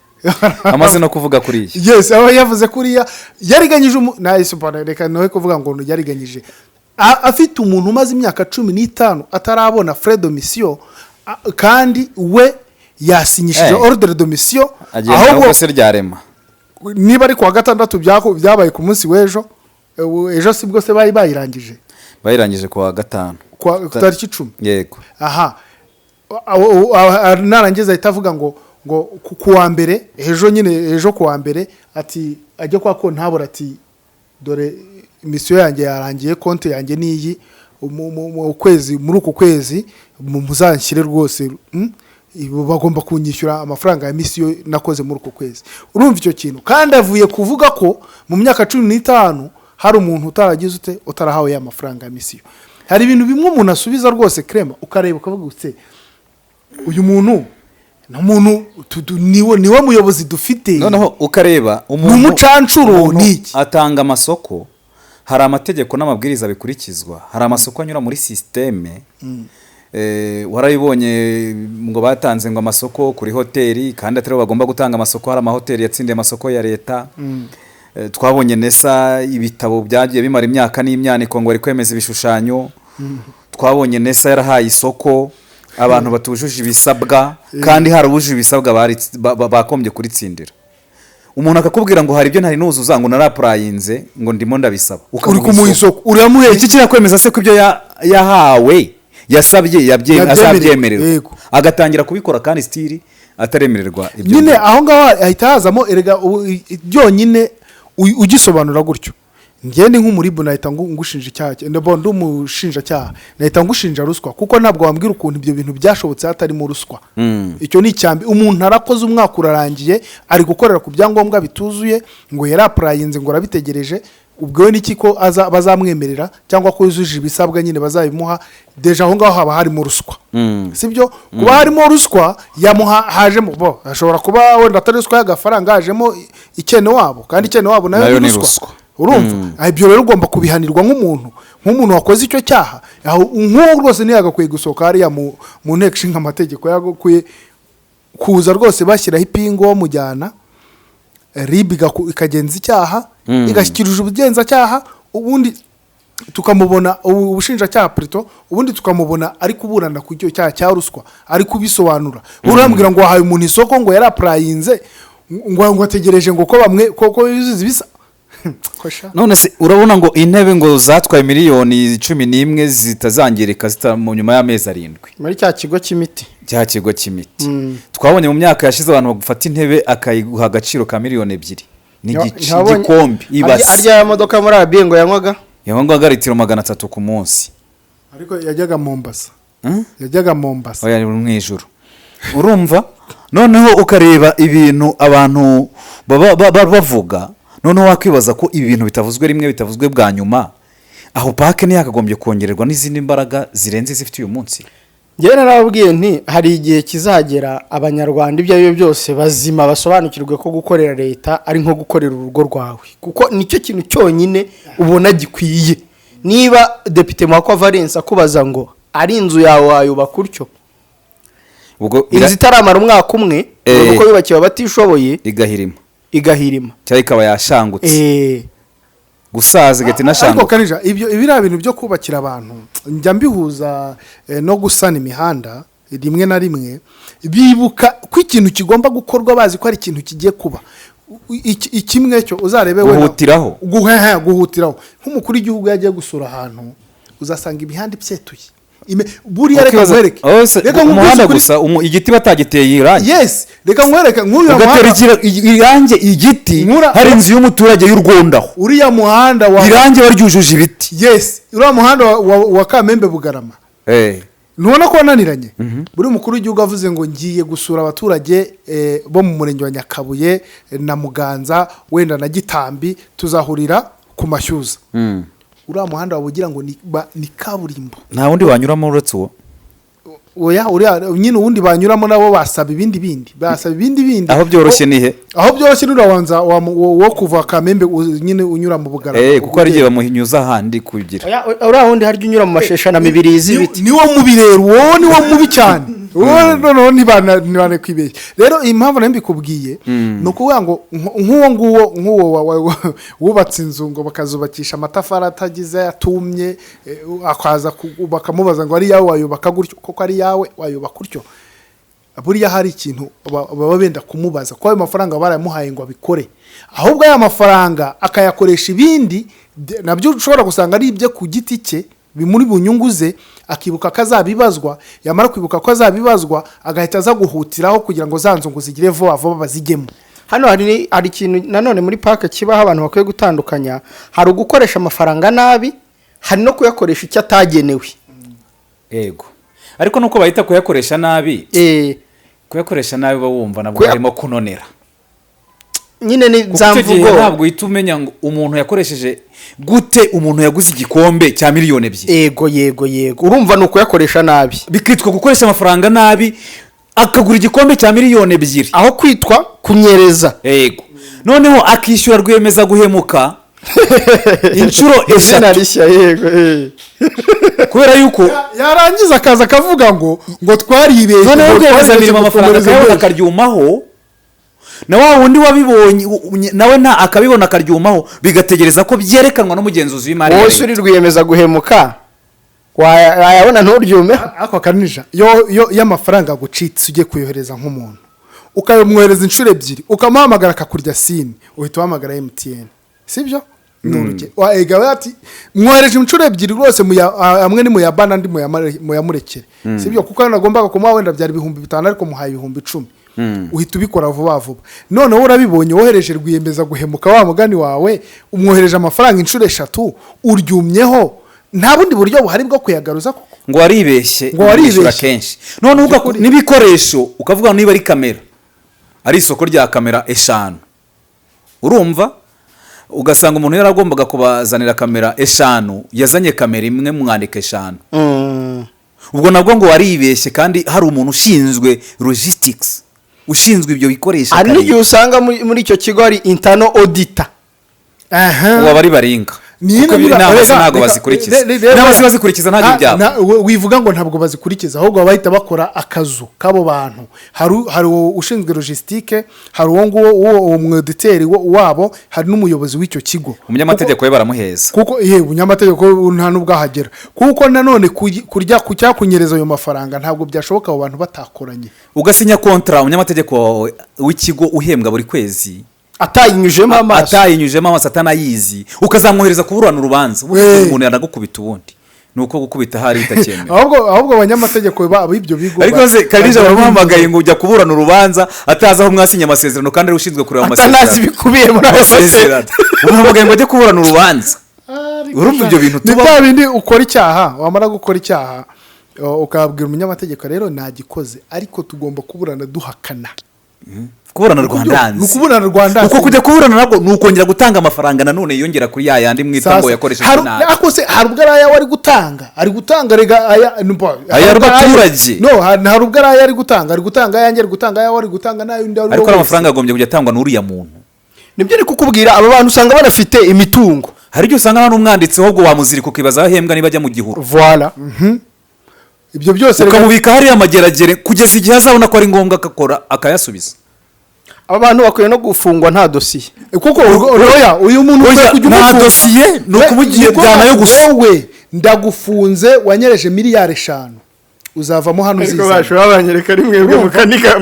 Amaze no kuvuga kuriya. Yes, aba yavuze kuriya, yariganyije nahise mbona, reka nawe kuvuga ngo yariganyije. Afite umuntu umaze imyaka 15 atarabona frais de mission, kandi we yasinyishije ordre de mission. Agenda Ahubwo ahubwo se ryarema. Niba ari kuwa gatandatu, byabaye ku munsi w'ejo, ejo si bwo se bari bayirangije? Bayirangije kuwa gatanu. Ku tariki 10. Yego. Aha narangiza ahita avuga ngo ku wa mbere, ejo nyine, ejo ku wa mbere, ati ajye kwa kontabura, ati dore mission yanjye yarangiye, konti yanjye niyi, mu kwezi, muri uku kwezi muzanshyire rwose, bagomba kunyishyura amafaranga ya mission nakoze muri uku kwezi. Urumva icyo kintu? Kandi avuye kuvuga ko mu myaka 15 hari umuntu utaragize ute, utarahawe ya mafaranga ya mission. Hari ibintu bimwe umuntu asubiza rwose, Krema, ukareba ukavuga uti: "Uyu muntu ni umuntu niwe muyobozi dufite?" Noneho ukareba umuntu Ni umucancuro, umuntu ni iki? atanga amasoko, hari amategeko n'amabwiriza bikurikizwa, hari amasoko anyura muri système. Warabibonye ngo batanze ngo amasoko kuri hoteli kandi atari bo bagomba gutanga amasoko, hari amahoteli yatsindiye amasoko ya leta. Twabonye NESA, ibitabo byagiye bimara imyaka n'imyaniko ngo bari kwemeza ibishushanyo. Twabonye NESA yarahaye isoko abantu batujuje ibisabwa kandi hari ubujuje ibisabwa bakombye kuritsindira. Umuntu akakubwira ngo hari ibyo ntari nuzuza, ngo nara-applyinze, ngo ndimo ndabisaba. Uri Ukamuha kumuha isoko. isoko, uramuheye. Iki kirakwemeza se ko ibyo yahawe, yasabye, Yabyemerewe, azabyemererwa? Yego. Agatangira kubikora kandi still ataremererwa ibyo Nyine ngibyo. aho ngaho hahita hazamo erega byonyine ugisobanura gutyo, njye ni nk'umuribu, nahita ngushinja icyaha, ndabo ndi umushinjacyaha, nahita ngushinja ruswa, kuko ntabwo wambwira ukuntu ibyo bintu byashobotse hatarimo ruswa. Icyo ni icyambi. Umuntu arakoze, umwaka urarangiye, ari gukorera ku byangombwa bituzuye, ngo yara-applyinze, ngo arabitegereje. Ubwo we n'iki ko bazamwemerera cyangwa ko yujuje ibisabwa nyine bazabimuha? Déjà aho ngaho haba harimo ruswa. Sibyo? Kuba harimo ruswa yamuha, hajemo bo hashobora kuba wenda atari ruswa y'agafaranga, hajemo ikene wabo, kandi ikene wabo nayo Nayo ni ni ruswa. ruswa. Urumva? Ibyo rero ugomba kubihanirwa nk'umuntu wakoze icyo cyaha. Aho nk'uwo rwose ntiyagakwiye gusohoka hariya mu nteko ishinga amategeko, yagakwiye kuza rwose bashyiraho ipingu, bamujyana RIB, ikagenza icyaha, igashyikiriza ubugenzacyaha, ubundi tukamubona ubushinjacyaha plutôt, ubundi tukamubona ari kuburana ku icyo cyaha cya ruswa, ari kubisobanura. Urambwira ngo wahaye umuntu isoko, ngo yara-applyinze, ngo ategereje ngo ko bamwe ko yuzuza ibisa. Kosha. None se urabona ngo intebe ngo zatwaye miliyoni 11 zitazangirika mu nyuma y'amezi 7? Muri cya kigo cy'imiti. Cya kigo cy'imiti. Twabonye mu myaka yashize abantu bagufata intebe akayiguha agaciro ka miliyoni 2 n'igice. Igikombe, ibase. Arya ya modoka muri arabiye ngo yanywaga? Yanywaga litiro 300 ku munsi. Ariko yajyaga Mombasa. Hmm? Yajyaga Mombasa. Oya, ni mu ijuru. Urumva, noneho ukareba ibintu abantu baba bavuga, noneho wakwibaza ko ibi bintu bitavuzwe rimwe, bitavuzwe bwa nyuma. Aho PAC ntiyakagombye kongererwa n'izindi mbaraga zirenze izifite uyu munsi? Njyewe narababwiye nti hari igihe kizagera Abanyarwanda, ibyo ari byo byose, bazima basobanukirwe ko gukorera leta ari nko gukorera urugo rwawe, kuko nicyo kintu cyonyine ubona gikwiye. Niba Depite Muhakwa Valens akubaza ngo ari inzu yawe wayubaka utyo? Ubwo Inzu itaramara umwaka umwe, uko yubakiwe abatishoboye, igahirima. Igahirima. Cyangwa ikaba yashangutse, gusaza igahita Ariko inashanguka. Kanija, ibyo biriya bintu byo kubakira abantu njya mbihuza no gusana imihanda. Rimwe na rimwe bibuka ko ikintu kigomba gukorwa bazi ko ari ikintu kigiye kuba. Kimwe cyo uzarebe wenda- Guhutiraho. Guhutiraho. Nk'umukuru w'igihugu yagiye gusura ahantu, uzasanga imihanda ipyetuye. Buriya reka nkwereke. Oh, se- Reka nkubwize umuhanda ukuri. gusa, igiti batagiteye irangi. Yes, reka nkwereke nk'uriya Ugatera muhanda. Irangi igiti, hari inzu y'umuturage y'urwondaho. Uriya muhanda wa Irangi baryujuje ibiti. Yes, uriya muhanda wa Kamembe Bugarama, ntubona ko wananiranye? Buri mukuru w'igihugu avuze ngo ngiye gusura abaturage bo mu murenge wa Nyakabuye na Muganza, wenda na Gitambi, tuzahurira ku Mashyuza, uriya muhanda waba ugira ngo ni kaburimbo. Nta wundi wanyuramo uretse uwo. Oya, uriya nyine uwundi banyuramo nabo basaba ibindi bindi, basaba ibindi bindi. Aho byoroshye ni he? Aho byoroshye n'urabanza wo kuva Kamembe nyine unyura mu Bugarama. Kuko hari igihe bamuhinyuza ahandi kugira Oya, uriya wundi harya unyura mu mashesha na Mibirizi Ni- ibiti. Niwo mubi rero, uwo niwo mubi cyane. Uwo noneho ntibana kwibeshya. Rero impamvu nayo mbikubwiye ni ukuvuga ngo nk'uwo nguwo, nk'uwo wubatse inzu ngo bakazubakisha amatafari atagize, atumye, akaza bakamubaza ngo ari iyawe wayubaka gutyo? Koko ari iyawe wayubaka utyo? Buriya hari ikintu baba benda kumubaza, ko ayo mafaranga barayamuhaye ngo abikore, ahubwo aya mafaranga akayakoresha ibindi, nabyo ushobora gusanga ari ibye ku giti cye, bimuri bunyungu ze, akibuka ko azabibazwa. Yamara kwibuka ko azabibazwa, agahita aza guhutiraho kugira ngo za nzu ngo zigire vuba vuba bazijyemo. Hano hari ikintu nanone muri PAC kibaho abantu bakwiye gutandukanya. Hari ugukoresha amafaranga nabi, hari no kuyakoresha icyo atagenewe. Yego, ariko nuko bahita kuyakoresha nabi. Kuyakoresha nabi uba wumva nabwo harimo kunonera. Nyine ni Kuko za icyo gihe mvugo. ntabwo uhita umenya ngo umuntu yakoresheje gute, umuntu yaguze igikombe cya miliyoni 2. Yego, urumva ni ukuyakoresha nabi. Bikitwa gukoresha amafaranga nabi, akagura igikombe cya miliyoni 2 aho kwitwa kunyereza. Yego, noneho akishyura rwemeza guhemuka inshuro Izina 3. rishya, yego. Kubera yuko Yarangiza akaza akavuga ngo twaribeshye, noneho ngo rwiyemezamirimo twaribeshye amafaranga gukomereza akayabona, ibikoresho. akaryumaho, na wa wundi wabibonye nawe nta akabibona akaryumaho, bigategereza ko byerekanwa n'umugenzuzi w'imari ya Wowe se leta. uri rwiyemeza guhemuka, wayabona nturyumeho? Ako kanija, iyo amafaranga agucitse ugiye kuyohereza nk'umuntu, ukayamwohereza inshuro 2, ukamuhamagara akakurya seen, uhita uhamagara MTN, sibyo? Ni urugero. Ega we ati mwohereje inshuro 2 rwose, amwe ni muyabana, andi muyamurekere, sibyo? Kuko hano nagombaga kumuha wenda byari 5000, ariko muhaye 10,000. Uhita ubikora vuba vuba. Noneho urabibonye, wohereje rwiyemeza guhemuka wa mugani wawe, umwohereje amafaranga inshuro 3, uryumyeho, nta bundi buryo buhari bwo kuyagaruza koko. Ngo waribeshye. Ngo waribeshye. Wishyura kenshi, noneho n'ibikoresho ukavuga niba ari kamera, ari isoko rya kamera 5, urumva ugasanga umuntu yaragombaga kubazanira kamera 5, yazanye kamera imwe, mwandika 5. Ubwo nabwo ngo waribeshye, kandi hari umuntu ushinzwe logistics, ushinzwe ibyo bikoresho, Hari akareba. n'igihe usanga muri icyo kigo hari internal auditor. Ubu aba ari baringa. Ni Kuko inama ze ntabwo bazikurikiza. Inama ze bazikurikiza, ntabwo ibyabo. Wivuga ngo ntabwo bazikurikiza, ahubwo bahita bakora akazu k'abo bantu. Hari uwo ushinzwe logistique, hari uwo nguwo, uwo mwauditeur wabo, hari n'umuyobozi w'icyo kigo. Umunyamategeko we baramuheza. Kuko yewe umunyamategeko nta n'ubwo ahagera, kuko nanone kurya ku cyakunyereza ayo mafaranga ntabwo byashoboka abo bantu batakoranye. Ugasinya contrat, umunyamategeko wawe w'ikigo uhembwa buri kwezi atayinyujemo amaso. Atayinyujemo amaso, atanayizi, ukazamwohereza kuburana urubanza. Ubundi umuntu yanagukubita, ubundi ni uko gukubita hari bitakemewe. Ahubwo abanyamategeko b'ibyo bigo Ariko se Kalija, bagira baramuhamagaye ngo ujya kuburana urubanza atazi aho mwasinye amasezerano, kandi ari ushinzwe kureba atanazi amasezerano. ibikubiye muri ayo masezerano. Amasezerano, umuhamagaye ngo ajye kuburana urubanza. Urumva ibyo bintu Ni tubaho. bya bindi ukora icyaha, wamara gukora icyaha ukabwira umunyamategeko: "Rero nagikoze, ariko tugomba kuburana duhakana." Kuburana Ni rwandanze. ukuburana rwandanze. Uko kujya kuburana nabwo ni ukongera gutanga amafaranga nanone yiyongera kuri ya yandi mwita ngo Sasa, yakoresheje nabi. Ariko se hari ubwo ari ayawe ari gutanga? Ari gutanga rega aya Aya hari ubwo ari abaturage. No, hari ubwo ari aya ari gutanga, ari gutanga ayanjye, ari gutanga ayawe, ari gutanga n'ay'undi ari Ariko we wese. amafaranga agombye kujya atangwa n'uriya muntu. Nibyo ari kukubwira, aba bantu usanga banafite imitungo. Hari igihe usanga hano umwanditsi, ahubwo wamuzirika ukibaza aho ahembwa niba ajya mu gihuru. Voilà. Ibyo byose Ukamubika hariya amageragere kugeza igihe azabona ko ari ngombwa, akakora akayasubiza. Aba bantu bakwiye no gufungwa nta dosiye. Kuko oya, uyu muntu Oya, ukwiye kujya nta umufunga. dosiye, ni ukumujyanayo gusa. Wowe ndagufunze, wanyereje miliyari 5, uzavamo hano uzizana. Banyereka ari mwebwe mukanika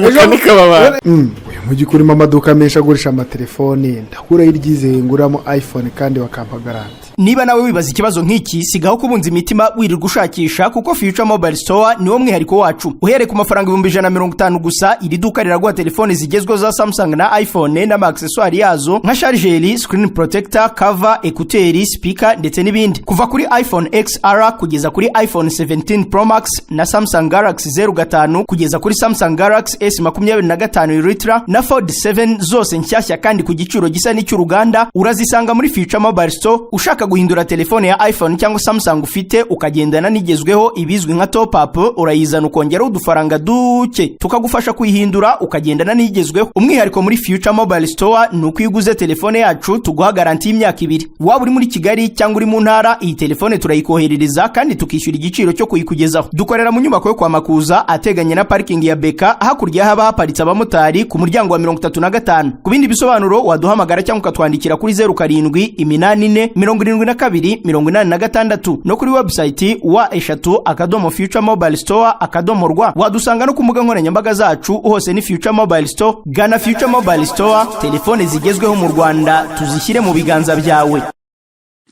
aba bantu. Uyu mujyi urimo amaduka menshi agurisha amatelefoni, ndakuraho iryizeye nguramo iPhone kandi bakampa garantie? Niba nawe wibaza ikibazo nk'iki, sigaho kubunza imitima wirirwa ushakisha, kuko Future Mobile Store niwo mwihariko wacu. Uhereye ku mafaranga 150,000 gusa, iri duka riraguha telefoni zigezweho za Samsung na iPhone n'ama accessoires yazo nka charger, screen protector, cover, écouteurs, speaker ndetse n'ibindi, kuva kuri iPhone XR kugeza kuri iPhone 17 Pro Max na Samsung Galaxy 05 kugeza kuri Samsung Galaxy S 25 Ultra na Fold 7, zose nshyashya kandi ku giciro gisa n'icy'uruganda, urazisanga muri Future Mobile Store. Ushaka guhindura telefone ya iPhone cyangwa Samsung ufite ukagendana n'igezweho, ibizwi nka top up, urayizana ukongeraho udufaranga duke tukagufasha kuyihindura ukagendana n'igezweho. Umwihariko muri Future Mobile Store ni uko iyo uguze telefone yacu tuguha garantie y'imyaka 2. Waba uri muri Kigali cyangwa uri mu ntara, iyi telefone turayikoherereza kandi tukishyura igiciro cyo kuyikugezaho. Dukorera mu nyubako yo kwa Makuza ateganye na parikingi ya Beka, hakurya haba haparitse abamotari, ku muryango wa 35. Ku bindi bisobanuro waduhamagara cyangwa ukatwandikira kuri 0784 72 86 no kuri website www.futuremobilestore.rw. Wadusanga no ku mbuga nkoranyambaga zacu, hose ni Future Mobile Store. Gana Future Mobile Store, telefone zigezweho mu Rwanda tuzishyire mu biganza byawe.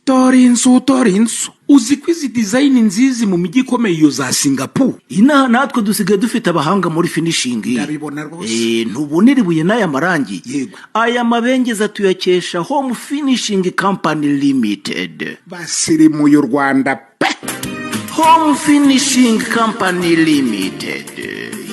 Dore inzu, dore inzu! Uzi ko izi design nziza mu mijyi ikomeye, iyo za Singapuru? Inaha natwe dusigaye dufite abahanga muri finishing. Ndabibona rwose. Ntubonera ibuye n'aya marangi? Yego. Aya mabengeza tuyakesha Home Finishing Company Limited. Basirimuye u Rwanda pe! Home Finishing Company Limited,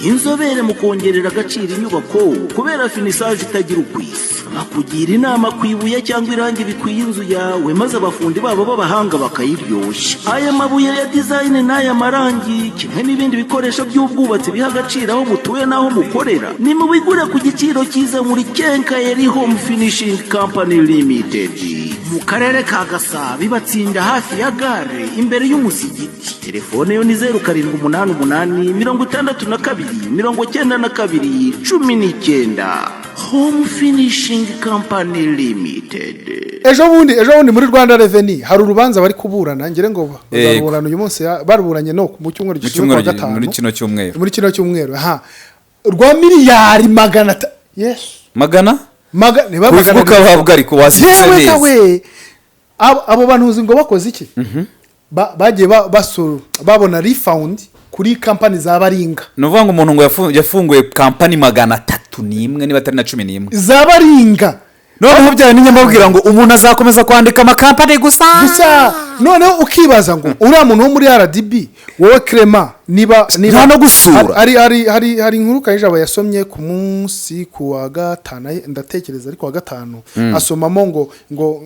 inzobere mu kongerera agaciro inyubako kubera finissage itagira ukwisi. Bakugira inama ku ibuye cyangwa irangi bikwiye inzu yawe, maze abafundi babo b'abahanga bakayiryoshya. Aya mabuye ya design n'aya marangi, kimwe n'ibindi bikoresho by'ubwubatsi biha agaciro aho mutuye n'aho mukorera, ni mubigure ku giciro cyiza muri Quincaillerie Home Finishing Company Limited, mu karere ka Gasabo, Ibatsinda, hafi ya gare, imbere y'umusigiti. Telefone yo ni 0788 62 92 19. Home Finishing Company Limited. Ejo bundi muri Rwanda Revenue hari urubanza bari kuburana, ngire ngo bazaruburana uyu munsi, baruburanye no mu cyumweru Mu gishize, cyumweru kuwa gatanu. Muri kino cyumweru. Muri kino cyumweru, aha, rwa miliyari 500, yesu. Magana niba kubivuga ukabahabwa, ariko wazitse Yewe neza. Kawe, abo bantu uzi ngo bakoze iki? Bagiye babona refund kuri kampani za baringa. Ni ukuvuga ngo umuntu ngo yafunguye kampani 301, niba atari na 11. Za baringa. Noneho byaba n'inyamabwira ngo umuntu azakomeza kwandika amakampani gusa. Gusa noneho ukibaza ngo uriya muntu wo muri RDB, wowe Clement, niba Nta no gusura. Hari inkuru Kayijabo yasomye ku munsi ku wa gatanu, ndatekereza ari ku wa gatanu, asomamo ngo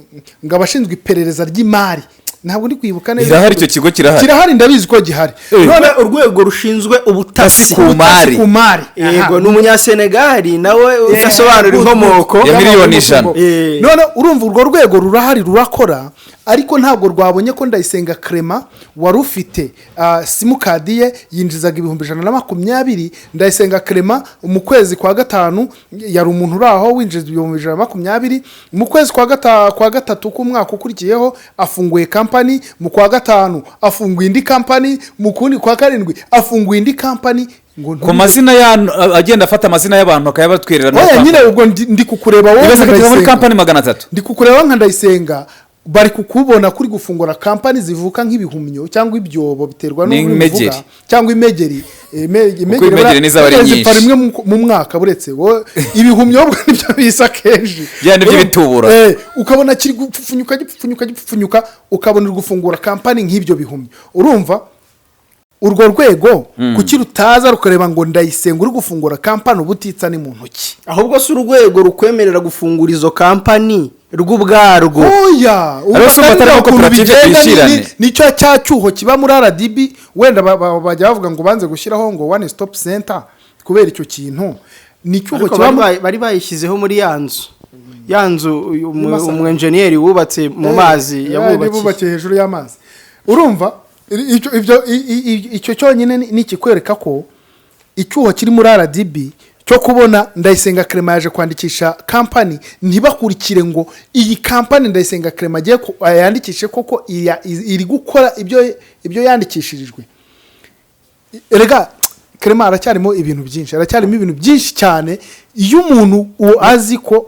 abashinzwe iperereza ry'imari, ntabwo ndi kwibuka neza. Irahari, icyo kigo kirahari. Kirahari, ndabizi ko gihari. None urwego rushinzwe ubutasi ku mari. Ku mari. Yego, ni umunyasenegali nawe udasobanura inkomoko. Ya miliyoni 100. None urumva urwo rwego rurahari, rurakora, ariko ntabwo rwabonye ko Ndayisenga Clement wari ufite simukadi ye yinjizaga 120,000. Ndayisenga Clement mu kwezi kwa gatanu yari umuntu uri aho winjiza 120,000. Mu kwezi kwa gatatu k'umwaka ukurikiyeho afunguye kampani, mu kwa gatanu afunguye indi kampani, mu kundi kwa karindwi afunguye indi kampani ngo Ku mazina ya agenda afata amazina y'abantu akayabatwerera. Oya nyine, ubwo ndi kukureba wowe Ibaze nka ko muri Ndayisenga. kampani 300. Ndi kukureba nka Ndayisenga, bari kukubona kuri gufungura kampani zivuka nk'ibihumyo cyangwa ibyobo, biterwa Ni n'uko imegeri. ubivuga, cyangwa imegeri. Kuko imegeri nizaba ari zipfa nyinshi. rimwe mu mwaka, buretse wowe ibihumyo ahubwo nibyo bisa kenshi. Bya nibyo bitubura. Ukabona kiri gupfupfunyuka, gipfupfunyuka, gipfupfunyuka, ukabona uri gufungura kampani nk'ibyo bihumyo. Urumva urwo rwego kuki rutaza rukareba ngo Ndayisenga uri gufungura kampani ubutitsa ni mu ntoki? Ahubwo si urwego rukwemerera gufungura izo kampani rw'ubwarwo. Oya. Ariko si ubu atari ukuntu koperative bigenda tuyishyirane. Nicyo cya cyuho kiba muri RDB. Wenda bajya bavuga ngo banze gushyiraho ngo one stop center kubera icyo kintu ni icyuho Ariko kiba bari bari bayishyizeho muri ya nzu uyu Masaka. Umu enjeniyeri wubatse mu mazi yabubakiye. Bubakiye hejuru y'amazi. Urumva icyo ibyo icyo cyonyine ni ikikwereka ko icyuho kiri muri RDB cyo kubona Ndayisenga Clement yaje kwandikisha kampani, ntibakurikire ngo iyi kampani Ndayisenga Clement agiye yandikishe koko iri gukora ibyo yandikishirijwe. Erega Clement aracyarimo ibintu byinshi, aracyarimo ibintu byinshi cyane. Iyo umuntu uwo azi ko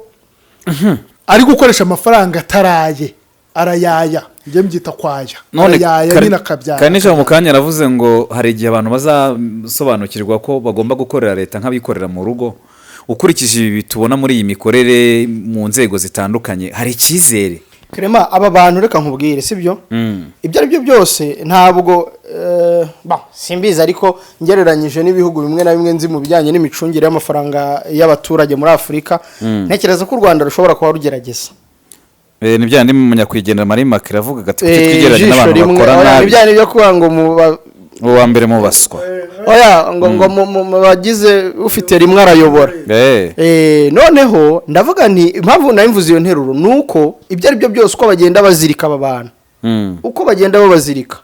ari gukoresha amafaranga ataraye, arayaya, njye mbyita kwaya. None Arayaya nyine, akabyara. Kanisha mu kanya aravuze ngo hari igihe abantu bazasobanukirwa ko bagomba gukorera leta nk'abikorera mu rugo. Ukurikije ibi tubona muri iyi mikorere mu nzego zitandukanye, hari icyizere? Clement, aba bantu, reka nkubwire, sibyo? Ibyo ari byo byose ntabwo simbizi, ariko ngereranyije n'ibihugu bimwe na bimwe nzi mu bijyanye n'imicungire y'amafaranga y'abaturage muri Afurika, ntekereza ko u Rwanda rushobora kuba rugerageza. Ni bya bindi munyakwigendera Marie Immaculée avuga ati kuki twigereranya Ijisho n'abantu rimwe, bakora oya, ni nabi? bya bindi byo kuvuga ngo mu Uwa mbere mu baswa. Oya, ngo mu bagize ufite rimwe arayobora. Noneho ndavuga nti impamvu nayo mvuze iyo nteruro ni uko ibyo ari byo byose, uko bagenda bazirika aba bantu, uko bagenda babazirika,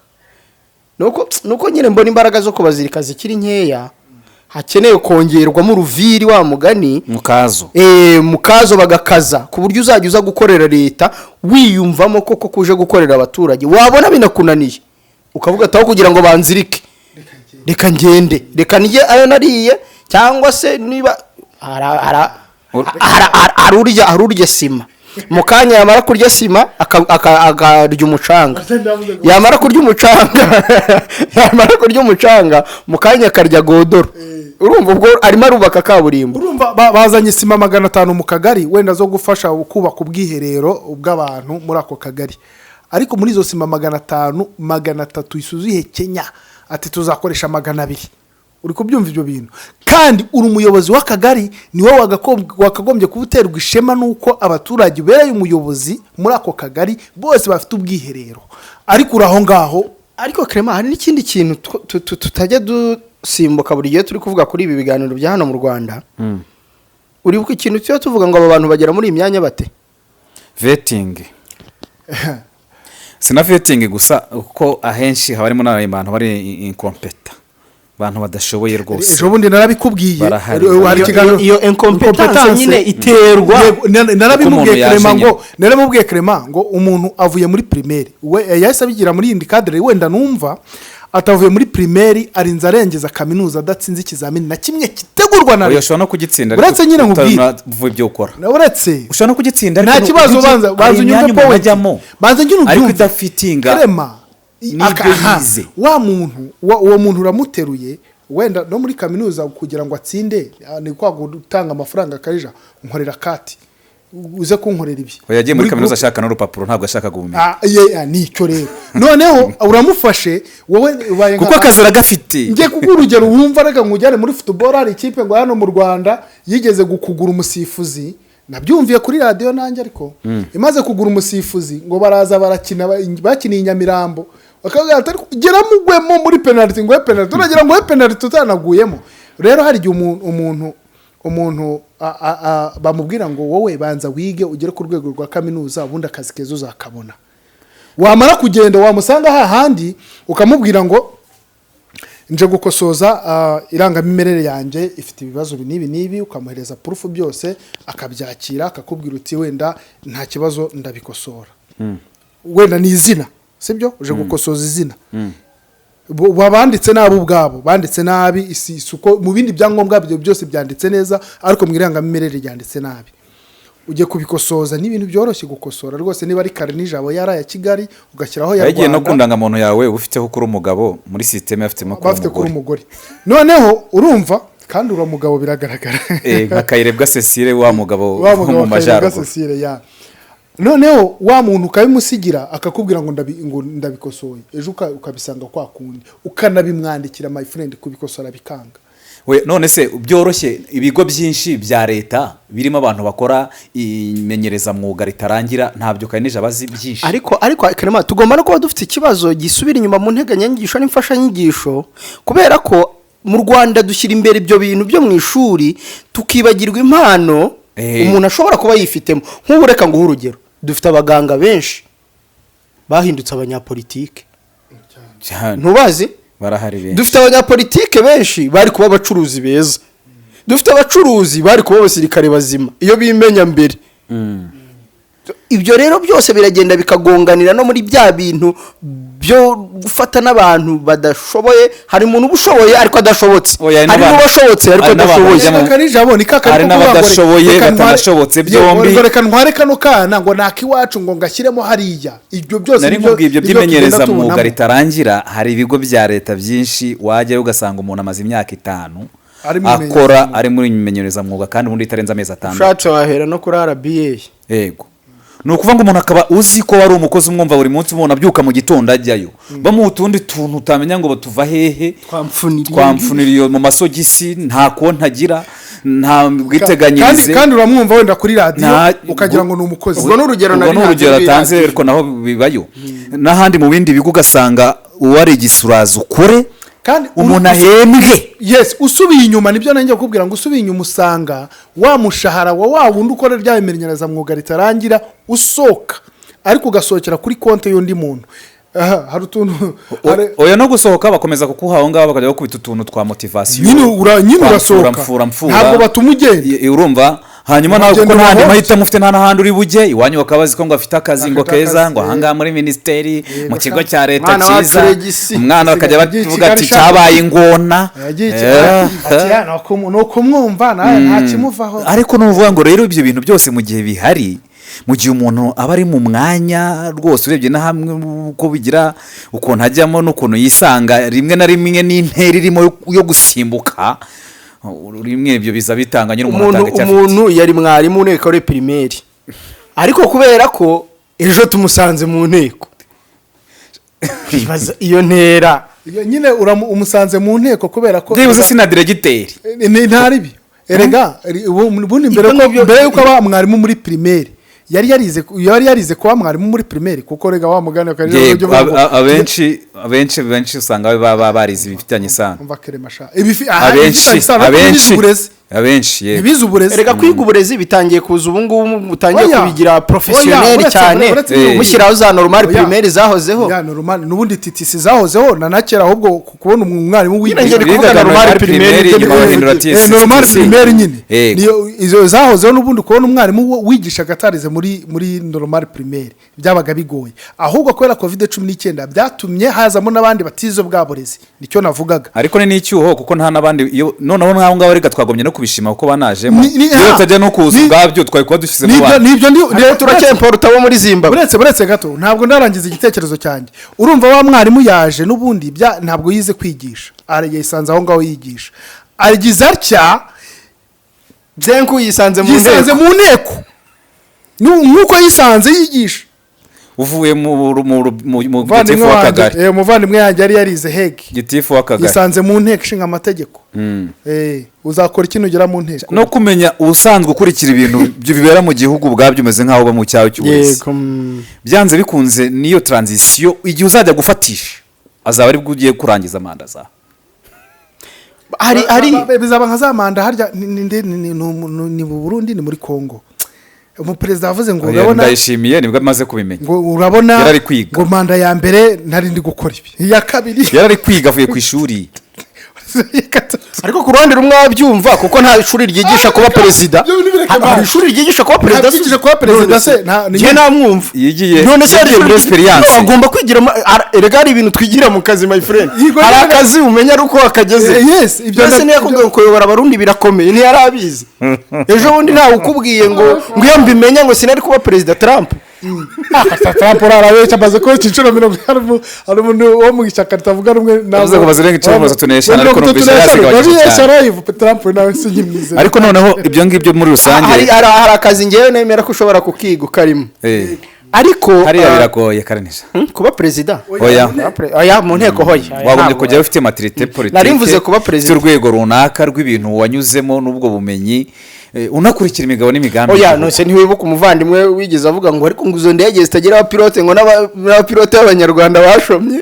nuko nyine mbona imbaraga zo kubazirika zikiri nkeya, hakeneye kongerwamo uruviri wa mugani. Mukazo. Mukazo, bagakaza ku buryo uzajya uza gukorera leta wiyumvamo koko kuje gukorera abaturage. Wabona binakunaniye ukavuga ati aho kugira ngo banzirike, reka ngende, reka ndye ayo nariye, cyangwa se niba hari urya sima mu kanya, yamara kurya sima akarya umucanga, yamara kurya umucanga mu kanya akarya godoro. Urumva ubwo arimo arubaka kaburimbo. Urumva bazanye sima 500 mu kagari, wenda zo gufasha kubaka ubwiherero bw'abantu muri ako kagari. Ariko muri izo sima 500, 300 isuzuye Kenya, ati tuzakoresha 200. Uri kubyumva ibyo bintu? Kandi uri umuyobozi w'akagari, ni wowe wakagombye kuba uterwa ishema n'uko abaturage ubereye umuyobozi muri ako kagari bose bafite ubwiherero, ariko uri aho ngaho. Ariko Clement, hari n'ikindi kintu tutajya dusimbuka buri gihe turi kuvuga kuri ibi biganiro bya hano mu Rwanda. Uribuka ikintu tuba tuvuga ngo aba bantu bagera muri iyi myanya bate? Vetting, si na vetting gusa, kuko ahenshi haba harimo n'abantu bari incompétent, abantu badashoboye rwose. Ejo bundi narabikubwiye. Barahari. Hari ikiganiro. Iyo incompetence nyine iterwa Yego, narabimubwiye. Uko umuntu yaje Clement ngo nyine. Naramubwiye Clement ngo umuntu avuye muri primaire, we yahise abigira muri yindi cadre, wenda numva atavuye muri primaire, arinze arengeza kaminuza adatsinze ikizamini na kimwe gitegurwa na Oya, leta. ushobora no kugitsinda. Uretse nyine nkubwire. Utavuga ibyo ukora. Na uretse Ushobora no kugitsinda, nta ariko kibazo. Banza hari banza unyumve imyanya umuntu point. ajyamo Banza njye ariko ubyumve. idafitinga Clement, n'ibyo aha, yize. Wa muntu uwo muntu uramuteruye wenda no muri kaminuza kugira ngo atsinde, ni kwa gutanga amafaranga akarija nkorera kati uze kunkorera ibi. Oya, yagiye muri kaminuza groupe. ashaka n'urupapuro, ntabwo ashakaga ubumenyi. Ah, nicyo rero noneho uramufashe wowe ubaye Kuko akazi aragafite. Ngiye kuguha urugero wumva, reka nkujyane muri football. Hari ikipe ngo hano mu Rwanda yigeze kugura umusifuzi, nabyumviye kuri radiyo nanjye, ariko imaze kugura umusifuzi ngo baraza barakina, bakiniye i Nyamirambo, bakavuga ati "Ariko geramo ugwemo muri penaliti, ngo penaliti uragira ngo penaliti utanaguyemo." Rero hari igihe umuntu bamubwira ngo wowe banza wige ugere ku rwego rwa kaminuza, ubundi akazi keza uzakabona. Wamara kugenda wamusanga hahandi ukamubwira ngo nje gukosoza irangamimerere yanjye ifite ibibazo ibi n'ibi n'ibi, ukamuhereza proof byose akabyakira, akakubwira uti wenda nta kibazo ndabikosora. Wenda ni izina, sibyo? Uje gukosoza izina. Banditse nabi ubwabo, banditse nabi isuko mu bindi byangombwa byo byose byanditse neza, ariko mu irangamimerere ryanditse nabi, ujye kubikosoza. Ni ibintu byoroshye gukosora rwose, niba ari kare nijabo yari aya Kigali ugashyiraho ya Yagiye no Rwanda. ku ndangamuntu yawe uba ufiteho kuri umugabo, muri système afitemo kuri Bafite kuri umugore. umugore. Noneho urumva kandi uriya mugabo biragaragara. Nka Kayirebwa Cecile, wa mugabo Wa wo mugabo mu wa Kayirebwa majyaruguru. Cecile ya noneho wa muntu ukabimusigira akakubwira ngo ngo ndabikosoye, ejo ukabisanga kwa kundi, ukanabimwandikira, my friend, kubikosora bikanga. We, none se byoroshye, ibigo byinshi bya leta birimo abantu bakora imenyerezamwuga ritarangira, ntabyo Karinija abazi byinshi. Ariko Clement, tugomba no kuba dufite ikibazo gisubira inyuma mu nteganyanyigisho n'imfashanyigisho, kubera ko mu Rwanda dushyira imbere ibyo bintu byo mu ishuri, tukibagirwa impano umuntu ashobora kuba yifitemo. Nk'ubu reka nguhe urugero, dufite abaganga benshi bahindutse abanyapolitike. Cyane. Ntubazi? Barahari benshi. Dufite abanyapolitike benshi bari kuba abacuruzi beza, dufite abacuruzi bari kuba abasirikare bazima iyo bimenya mbere. Ibyo rero byose biragenda bikagonganira no muri bya bintu byo gufata n'abantu badashoboye. Hari umuntu uba ushoboye ariko adashobotse, Oya, hari n'uwashobotse ariko hari n'abantu adashoboye. bajya Reka nijabo ni kakari Hari ko kuvuga ngo n'abadashoboye, reka batanashobotse byombi. Ngo reka ntware kano kana ngo naka iwacu ngo ngashyiremo hariya, ibyo byose Nari nkubwiye ibyo nibyo tugenda by'imenyerezamwuga tubonamo. ritarangira. Hari ibigo bya leta byinshi wajyayo ugasanga umuntu amaze imyaka 5 Ari mu akora imenyerezamwuga. ari muri imenyerezamwuga, kandi ubundi itarenze amezi 6. Ushatse wahera no kuri RBA. Yego, ni ukuvuga ngo umuntu akaba uzi ko wari umukozi, umwumva buri munsi, umuntu abyuka mu gitondo ajyayo, bamuha utundi tuntu utamenya ngo tuva hehe. Twamfuniriye. Twamfuniriye mu masogisi, nta konti agira, nta kandi bwiteganyirize. Kandi uramwumva wenda kuri radiyo ukagira ngo ni umukozi. Ubwo ni urugero Ubwo nari ni urugero ntanze atanze, rw'iradiyo. ariko naho bibayo n'ahandi mu bindi bigo ugasanga uwari igisuraza ukore Kandi umuntu ahembwe. Yes, usubiye inyuma, nibyo nanjye kukubwira ngo usubiye inyuma usanga wa mushahara wa wa wundi ukora rya imenyerezamwuga ritarangira usohoka, ariko ugasohokera kuri konti y'undi muntu. Aha, hari utuntu Oya, no gusohoka bakomeza kukuha aho ngaho, bakajya bakubita utuntu twa motivation. Nyine Twa urasohoka. mfura, mfura, mfura. Ntabwo batuma ugenda. Urumva hanyuma nawe Uragenda kuko nta handi ubahonze. mahitamo ufite, nta n'ahandi uri bujye, iwanyu bakaba bazi ko ngo afite akazi ngo Afite keza, akazi, ngo ahangaha muri minisiteri, mu kigo sha. cya leta Mwana wacu cyiza. Regisi. Umwana bakajya Yagiye i bavuga ati Kigali, sha. cyabaye ingona. Yagiye i Kigali, ati, "Ya, ni ukumwumva nawe nta kimuvaho." Ariko ni ukuvuga ngo rero ibyo bintu byose mu gihe bihari, mu gihe umuntu aba ari mu mwanya rwose, urebye na hamwe uko bigira, ukuntu ajyamo n'ukuntu yisanga, rimwe na rimwe n'intera irimo yo gusimbuka rimwe, ibyo biza bitanga nyine umuntu Umuntu atanga icyo afite. Umuntu yari mwarimu nteko ari primaire, ariko kubera ko ejo tumusanze mu nteko. Ibaza iyo ntera. Iyo nyine umusanze mu nteko kubera ko byibuze si na diregiteri. Ni ntaribi erega ubundi mbere Ibyo ko ngibyo- mbere yuko aba mwarimu muri primaire yari yarize kuba mwarimu muri primaire, kuko rega wa mugani akarere Yego, abenshi usanga baba barize ibifitanye isano. Umva keremasha ibifi aha Abenshi ibifitanye isano ariko abenshi ntibize uburezi. Abenshi, yego. Ntibize uburezi. Erega kwiga uburezi bitangiye kuza ubu ngubu, mutangiye Oya. kubigira Oya, professionnel cyane, uretse mushyiraho za normal Oya. primaire zahozeho. Ya normal n'ubundi TTC zahozeho na nakera, ahubwo kubona umwarimu Nyine wigisha njye ndi kuvuga Bigaga normal normal primaire, primaire, ibyo nyuma ndi bahindura kuvuga. TSC. Normal primaire nyine. Yego. Niyo izo zahozeho n'ubundi, kubona umwarimu wigishaga atarize muri normal primaire byabaga bigoye. Ahubwo kubera COVID-19 byatumye hazamo n'abandi batize bwa burezi, nicyo navugaga. Ariko ni n'icyuho, kuko nta n'abandi iyo noneho nk'aho ngaho reka twagombye no kubishima kuko banajemo. Iyo batajya no kuza ubwabyo twari kuba dushyizemo Nibyo. abandi. Nibyo ndi Ariko turacyemporuta bo muri Zimbabwe. Buretse gato, ntabwo ndarangiza igitekerezo cyanjye. Urumva wa mwarimu yaje n'ubundi ntabwo yize kwigisha, yisanze aho ngaho yigisha, agize atya Byenku yisanze mu yisanze nteko. Mu nteko nk'uko yisanze yigisha. Uvuye mu Umuvandimwe gitifu wanjye w'akagari. Umuvandimwe yanjye yari yarize HEG. Gitifu w'akagari. Yisanze mu nteko ishinga amategeko. Uzakora iki nugera mu nteko? No kumenya ubusanzwe ukurikira ibintu bibera mu gihugu ubwabyo, umeze nk'aho uba mu cyawe cy'uburezi. Yego. Byanze bikunze niyo transition, igihe uzajya gufatisha azaba aribwo ugiye kurangiza manda zawe. Hari Bizaba nka za manda harya ni mu Burundi, ni muri Congo, umuperezida wavuze ngo Oya, urabona ndayishimiye nibwo amaze kubimenya. Ngo urabona Yari ari kwiga. ngo manda ya mbere nari ndi gukora ibi, iya kabiri, Yari ari kwiga avuye ku ishuri. iya gatatu. Ariko ku ruhande rumwe wabyumva, kuko nta shuri ryigisha kuba perezida. Ibyo bintu bireke. Hari Mani. ishuri ryigisha kuba perezida? Nta ryigisha kuba perezida se, Njye namwumva. Yigiye None se hari yigiye muri ishuri experience. No, agomba kwigira erega hari ibintu twigira mu kazi, my friend. Yego, Hari nyine. akazi umenya ari uko wakageze. Yes, ibyo Mbese niyo yakubwiye ngo kuyobora Abarundi birakomeye, ntiyari abizi. Ejo bundi ntawe ukubwiye ngo iyo mbimenya ngo sinari kuba perezida Trump. Trump urarabeshya, amaze kuba inshuro mirongo, hari umuntu wo mu ishyaka ritavuga rumwe. Yavuze ngo bazirenga inshuro 35, ariko numvise yazigabanyije cyane. Live Trump nawe sinyimwizera. Ariko noneho ibyo ngibyo muri rusange Hari akazi ngewe nemera ko ushobora kukiga ukarimo, ariko hariya biragoye karanisha. Kuba perezida? Oya. Oya, mu nteko hoya. Wagombye Ntabwo. kujya ufite maturité politique, Nari mvuze kuba perezida. ufite urwego runaka rw'ibintu wanyuzemo n'ubwo bumenyi, unakurikira imigabo n'imigambi Oya. y'igihugu. Nose ntiwibuka umuvandimwe wigeze avuga ngo ariko ngo izo ndege zitagira abapilote, ngo n'abapilote b'Abanyarwanda bashomye,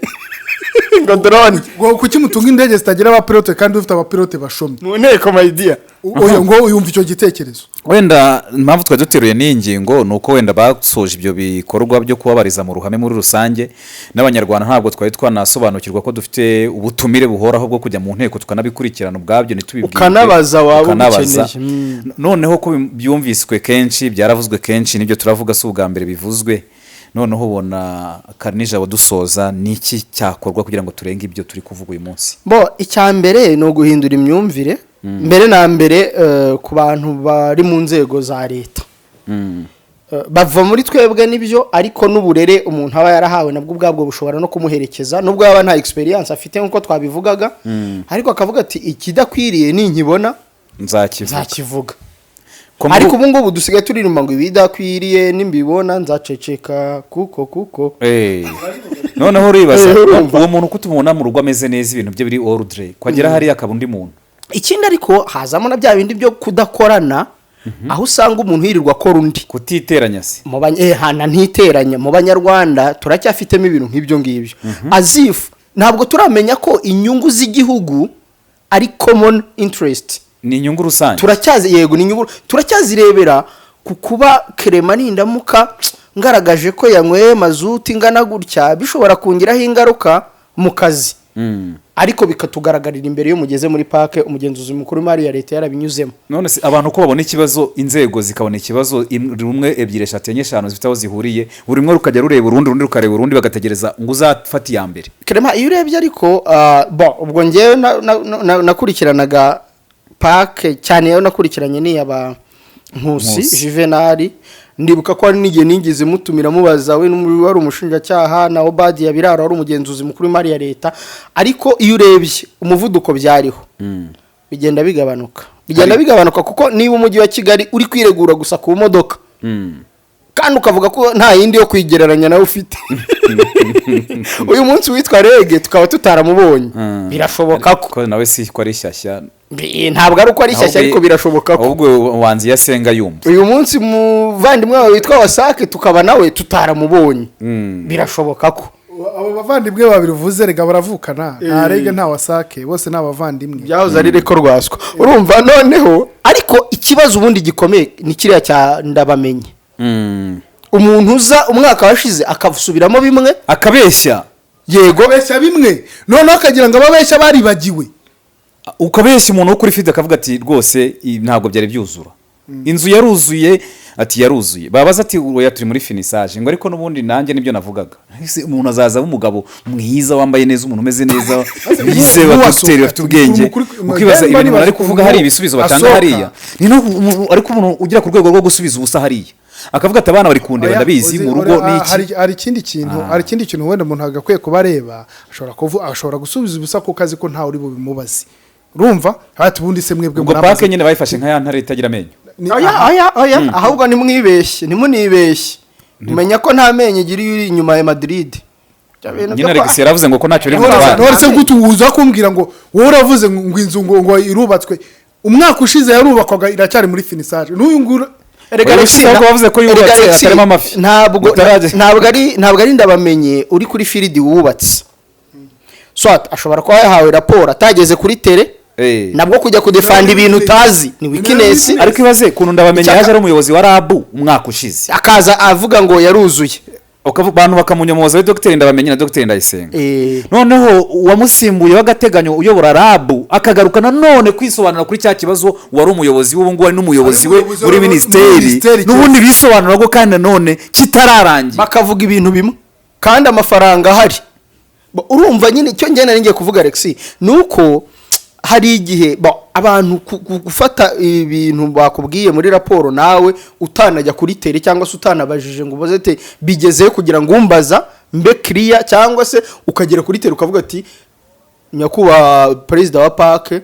ngo drone? Ngo kuki mutunga indege zitagira abapilote kandi ufite abapilote bashomye? Mu nteko, my dear. Oya, ngo yumva icyo gitekerezo. Wenda impamvu twari duteruye n'iyi ngingo ni uko wenda basoje ibyo bikorwa byo kubabariza mu ruhame muri rusange n'Abanyarwanda, ntabwo twari twanasobanukirwa ko dufite ubutumire buhoraho bwo kujya mu nteko tukanabikurikirana ubwabyo ntitubibwirwe. Ukanabaza waba Ukanabaza. ubikeneye. Noneho ko byumviswe kenshi, byaravuzwe kenshi, nibyo turavuga si ubwa mbere bivuzwe. Noneho ubona karinijabo dusoza, ni iki cyakorwa kugira ngo turenge ibyo turi kuvuga uyu munsi? Bo, icya mbere ni uguhindura imyumvire mbere na mbere, ku bantu bari mu nzego za leta. Bava muri twebwe nibyo, ariko n'uburere umuntu aba yarahawe nabwo ubwabwo bushobora no kumuherekeza, nubwo yaba nta experience afite nk'uko twabivugaga, ariko akavuga ati ikidakwiriye ninkibona Nzakivuga. nzakivuga. Ko muri- Ariko ubu ngubu dusigaye turirimba ngo ibidakwiriye nimbibona nzaceceka kuko Noneho uribaza Urumva. uwo muntu ko tumubona mu rugo ameze neza, ibintu bye biri ordre, kwagera hariya akaba undi muntu. Ikindi ariko hazamo na bya bindi byo kudakorana, aho usanga umuntu yirirwa akora undi. Kutiteranya se? Mu hana ntiteranya, mu Banyarwanda turacyafitemo ibintu nk'ibyo ngibyo, azifu ntabwo turamenya ko inyungu z'igihugu ari common interest. Ni inyungu rusange. Turacyazi, yego, ni inyungu, turacyazirebera ku kuba Kerema nindamuka ngaragaje ko yanyweye mazuti ingana gutya bishobora kungiraho ingaruka mu kazi, ariko bikatugaragarira imbere iyo mugeze muri PAC, umugenzuzi mukuru w'imari ya leta yarabinyuzemo. None se abantu ko babona ikibazo, inzego zikabona ikibazo, rumwe, ebyiri, eshatu, enye, eshanu zifite aho zihuriye, buri rumwe rukajya rureba urundi, urundi rukareba urundi, bagategereza ngo uzafate iya mbere? Kerema, iyo urebye ariko, bon, ubwo ngewe nakurikiranaga PAC cyane, iyo nakurikiranye ni iy'aba Nkusi Nkusi. Juvenali. Ndibuka ko hari n'igihe nigeze mutumira mubaza, we wari umushinjacyaha na Obadiya Biraro wari umugenzuzi mukuru w'imari ya leta. Ariko iyo urebye umuvuduko byariho bigenda bigabanuka, bigenda bigabanuka, kuko niba umujyi wa Kigali uri kwiregura gusa ku modoka kandi ukavuga ko nta yindi yo kwigereranya nawe ufite. Uyu munsi witwa REG tukaba tutaramubonye, birashoboka ko Ko nawe si ko ari shyashya. Ntabwo ari uko ari shyashya, ariko birashoboka ko Ahubwo wanzi iyo asenga yumva. Uyu munsi muvandimwe wawe witwa WASAC tukaba nawe tutaramubonye, birashoboka ko Abo bavandimwe babiri uvuze rega baravukana, nta REG, nta WASAC, bose ni abavandimwe. Byahoze ari reko rwaswa, urumva? Noneho ariko ikibazo ubundi gikomeye ni kiriya cya Ndabamenye, umuntu uza umwaka washize akasubiramo bimwe. Akabeshya. Yego. Abeshya bimwe, noneho akagira ngo ababeshya baribagiwe. Ukabeshya umuntu wo kuri field akavuga ati: "Rwose ntabwo byari byuzura." Inzu yaruzuye, ati yaruzuye, babaza ati: "Oya, turi muri finissage." Ngo: "Ariko n'ubundi nanjye nibyo navugaga." Ese umuntu azaza w'umugabo mwiza, wambaye neza, umuntu umeze neza, wize, wa dogiteri, bafite ubwenge, ukibaza ibintu umuntu ari kuvuga, hari ibisubizo batanga hariya. Ni no ariko umuntu ugera ku rwego rwo gusubiza ubusa hariya, akavuga ati: "Abana bari kundeba, Oya, ndabizi mu rugo n'iki." Hari ikindi kintu wenda umuntu agakwiye kuba areba. Ashobora gusubiza ubusa kuko azi ko ntawe uri bubimubaze, urumva? Ati: "Ubundi se mwebwe Ubwo murambaza?" PAC nyine bayifashe nka ya ntare itagira amenyo. Oya, oya, oya, ahubwo nimwibeshye, ntimunibeshye, umenya ko nta menyo igira iyo uri inyuma ya Madrid. Bya bintu Nyine byo Alex yaravuze ngo ko ntacyo biri None butware. se gute uza kumbwira ngo wowe uravuze ngo inzu ngo irubatswe, umwaka ushize yarubakwaga, iracyari muri finissage, n'uyu nguyu? Erega Oya, Alexis, ushize ahubwo bavuze ko yubatse, erega Alexis, hatarimo amafi. Ntabwo ntabwo ari Ndabamenye uri kuri field wubatse, soit ashobora kuba yahawe raporo atageze kuri terrain. Nabwo kujya kudefanda ibintu utazi ni weakness. Ariko ibaze ukuntu Ndabamenye yaje ari umuyobozi wa RAB umwaka ushize, akaza avuga ngo yaruzuye, abantu bakamunyomoza, we dogiteri Ndabamenye na dogiteri Ndayisenga. Noneho uwamusimbuye w'agateganyo uyobora RAB akagaruka nanone kwisobanura kuri cya kibazo, wari umuyobozi w'ubu ngubu ari n'umuyobozi we Ari umuyobozi muri muri minisiteri, minisiteri. N'ubundi bisobanura ko kandi nanone kitararangira. Bakavuga ibintu bimwe kandi amafaranga ahari. Urumva nyine icyo ngenda ngiye kuvuga, Alex, ni uko hari igihe abantu gufata ibintu bakubwiye muri raporo, nawe utanajya kuri terrain cyangwa se utanabajije ngo ubaze ate bigezeyo kugira ngo umbaza mbe kiriya, cyangwa se ukagera kuri terrain ukavuga ati: "Nyakubahwa perezida wa PAC,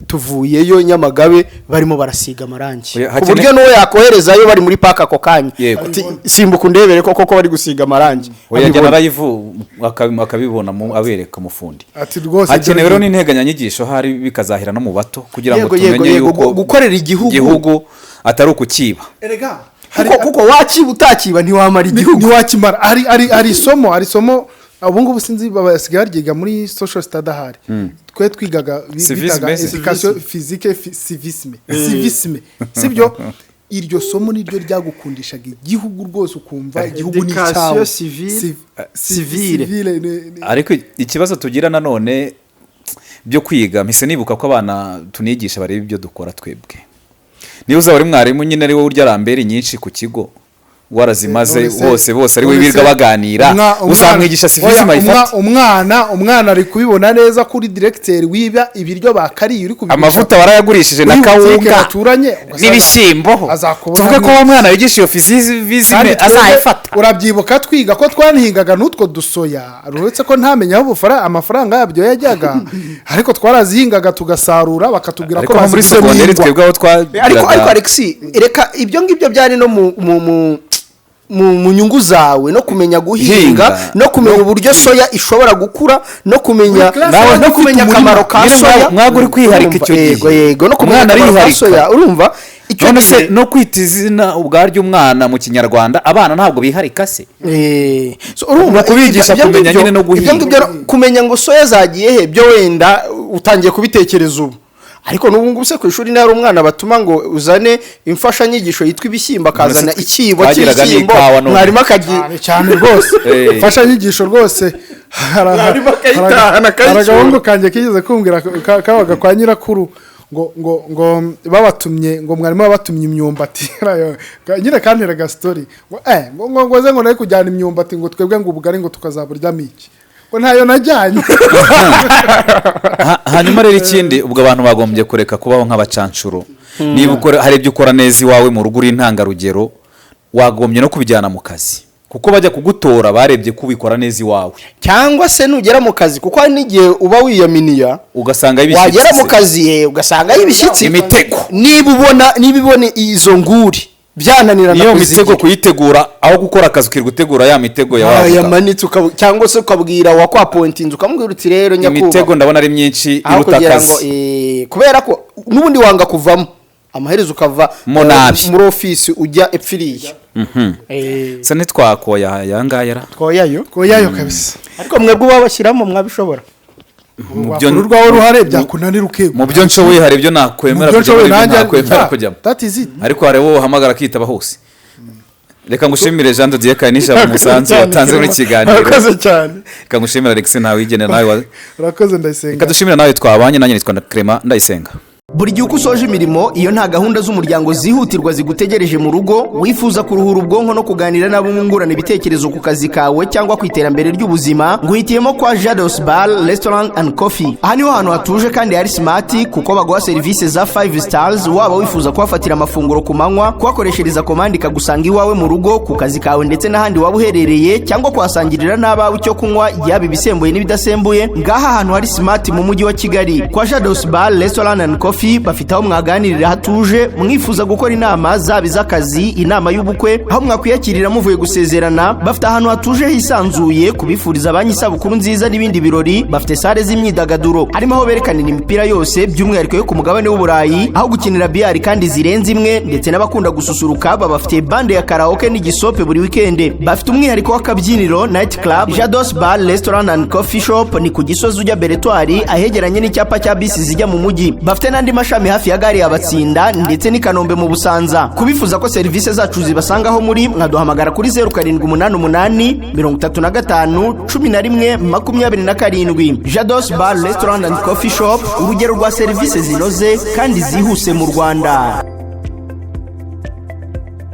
tuvuyeyo Nyamagabe barimo barasiga amarangi," Oya, ku buryo n'uwo yakoherezayo bari muri PAC ako kanya, ati: "Simbuka undebere ko koko bari gusiga amarangi." Oya, jyana Abibona. live akabibona abereka umufundi. Ati rwose Hakenewe rero n'integanyanyigisho, hari bikazahera no mu bato kugira ngo Yego, tumenye yego, yuko gukorera igihugu. Igihugu atari ukukiba. Erega Kuko wakiba utakiba ntiwamara igihugu. Ntiwakimara. Hari isomo ubu ngubu sinzi basigaye baryiga muri social study, ahari twe twigaga Civisme bitaga se? education physique civisme, sibyo? Iryo somo niryo ryagukundishaga igihugu rwose, ukumva igihugu ni Education icyawe. Civile. Civile. Civile Ariko ikibazo tugira nanone byo kwiga, mpise nibuka ko abana tunigisha bareba ibyo dukora twebwe. Niba uzaba uri mwarimu nyine ari wowe urya ramberi nyinshi ku kigo, warazimaze, None se- bose ari we none birirwa se baganira, uzamwigisha oya, civisme ayifate? Umwana ari kubibona neza kuri directeur wiba ibiryo bakariye, uri kubigurisha Amavuta warayagurishije na kuri butike kawunga baturanye, ugasanga n'ibishyimbo. azakubona Tuvuge ko neza. uwo mwana wigisha iyo civisme Kandi twebwe, azayifata? urabyibuka twiga ko twanahingaga n'utwo dusoya, uretse ko ntamenya aho amafaranga yabyo yajyaga, ariko twarazihingaga tugasarura, bakatubwira ko Ariko nko muri baziguzemo segonderi ingwa. twebwe aho Ariko twagiraga Alex, reka ibyo ngibyo byari no mu nyungu zawe, no kumenya guhinga, Hinga. no kumenya uburyo soya ishobora gukura, no kumenya Buri classe no yabaga kumenya ifite akamaro ka Nyine soya. mwaga uri kwiharika Urumva? icyo gihe. Yego, no kumenya Umwana akamaro ka ariharika. soya, urumva icyo None se gihe no kwita izina ubwaryo umwana mu Kinyarwanda, abana ntabwo biharika se? So, urumva Ni ukubigisha ibyo kumenya ngibyo nyine no guhinga. Ibyo ngibyo kumenya ngo soya zagiye he, byo wenda utangiye kubitekereza ubu, ariko n'ubu ngubu se ku ishuri hari umwana batuma ngo uzane imfashanyigisho yitwa ibishyimbo, akazana None se ikibo twagiraga cy'ibishyimbo, n'ikawa none. mwarimu akagiye Cyane cyane rwose, imfashanyigisho rwose. Mwarimu akayitahana, Hari akayicyura. agahungu kanjye kigeze kumbwira kabaga kwa nyirakuru ngo babatumye, ngo mwarimu babatumye imyumbati nyine, kanteraga story ngo ngo ze ngo nari kujyana imyumbati, ngo twebwe ngo ubugari ngo tukazaburyamo iki, ngo ntayo najyanye. Hanyuma rero ikindi, ubwo abantu bagombye kureka kubaho nk'abacanshuro. Niba ukora, hari ibyo ukora neza iwawe mu rugo, uri intangarugero, wagombye no kubijyana mu kazi, kuko bajya kugutora barebye ko ubikora neza iwawe. Cyangwa se nugera mu kazi, kuko hari n'igihe uba wiyaminiya, ugasanga ibishyitsi wagera mu se. kazi ugasanga ibishyitsi. Imitego. Niba ubona izo nguri Byananirana Niyo kuzigira. mitego kuyitegura, aho gukora akazi ukirirwa utegura ya mitego ya Ah, wavuga. yamanitse, cyangwa se ukabwira uwakwapointinze, ukamubwira uti: "Rero Imitego nyakubahwa," ndabona ari myinshi aho iruta kugira ngo akazi. Kubera ko n'ubundi wanga kuvamo, amaherezo ukava Mo nabi. muri ofisi ujya epfiriye. Se ntitwakoya aya ngaya ra? Twoyayo. Twoyayo kabisa. Ariko mwebwe ubabashyiramo mwabishobora. Mu byo Wakora urwawe ruhare, byakunanira ukegura. Mu byo nshoboye hari ibyo nakwemera Mu byo kujyamo nshoboye n'ibyo nanjye ntakwemera yeah, kujyamo. that is it. Ariko hari uwo uhamagara akitaba hose. Reka ngushimire, Jean de Dieu Kanisha, umusanzu watanze muri kiganiro. Urakoze cyane. Reka ngushimire, Alex Ntawigenera, nawe Urakoze, Ndayisenga. Reka dushimire nawe twabanye. Nanjye nitwa Clement Ndayisenga. Buri gihe uko usoje imirimo, iyo nta gahunda z'umuryango zihutirwa zigutegereje mu rugo, wifuza kuruhura ubwonko no kuganira n'abo mwungurana ibitekerezo ku kazi kawe cyangwa ku iterambere ry'ubuzima, nguhitiyemo kwa Jados Bar, Restaurant and Coffee. Aha niho hantu hatuje kandi hari smart, kuko baguha serivisi za 5 stars. Waba wifuza kuhafatira amafunguro ku manywa, kuhakoreshereza komande ikagusanga iwawe mu rugo, ku kazi kawe ndetse n'ahandi waba uherereye, cyangwa kuhasangirira n'abawe icyo kunywa, yaba ibisembuye n'ibidasembuye, ngaha ahantu hari smart mu mujyi wa Kigali kwa Jados Bar, Restaurant and Coffee. Bafite aho mwaganirira hatuje, mwifuza gukora inama zaba iz'akazi, inama y'ubukwe, aho mwakwiyakirira muvuye gusezerana. Bafite ahantu hatuje hisanzuye kubifuriza banki isabukuru nziza n'ibindi birori. Bafite salle z'imyidagaduro, harimo aho berekanira imipira yose by'umwihariko yo ku mugabane w'Uburayi, aho gukinira billard kandi zirenze imwe, ndetse n'abakunda gususuruka babafitiye bande ya karaoke n'igisope buri wikende. Bafite umwihariko w'akabyiniro, night club. Jados Bar, Restaurant and Coffee Shop ni ku Gisozi ujya Beretwari, ahegeranye n'icyapa cya bisi zijya mu mujyi. Bafite n'andi mashami hafi ya gare ya Batsinda ndetse n'i Kanombe mu Busanza. Kubifuza ko serivisi zacu zibasangaho muri, mwaduhamagara kuri 0788 35 11 27. Jados Bar, Restaurant and Coffee Shop, urugero rwa serivisi zinoze kandi zihuse mu Rwanda.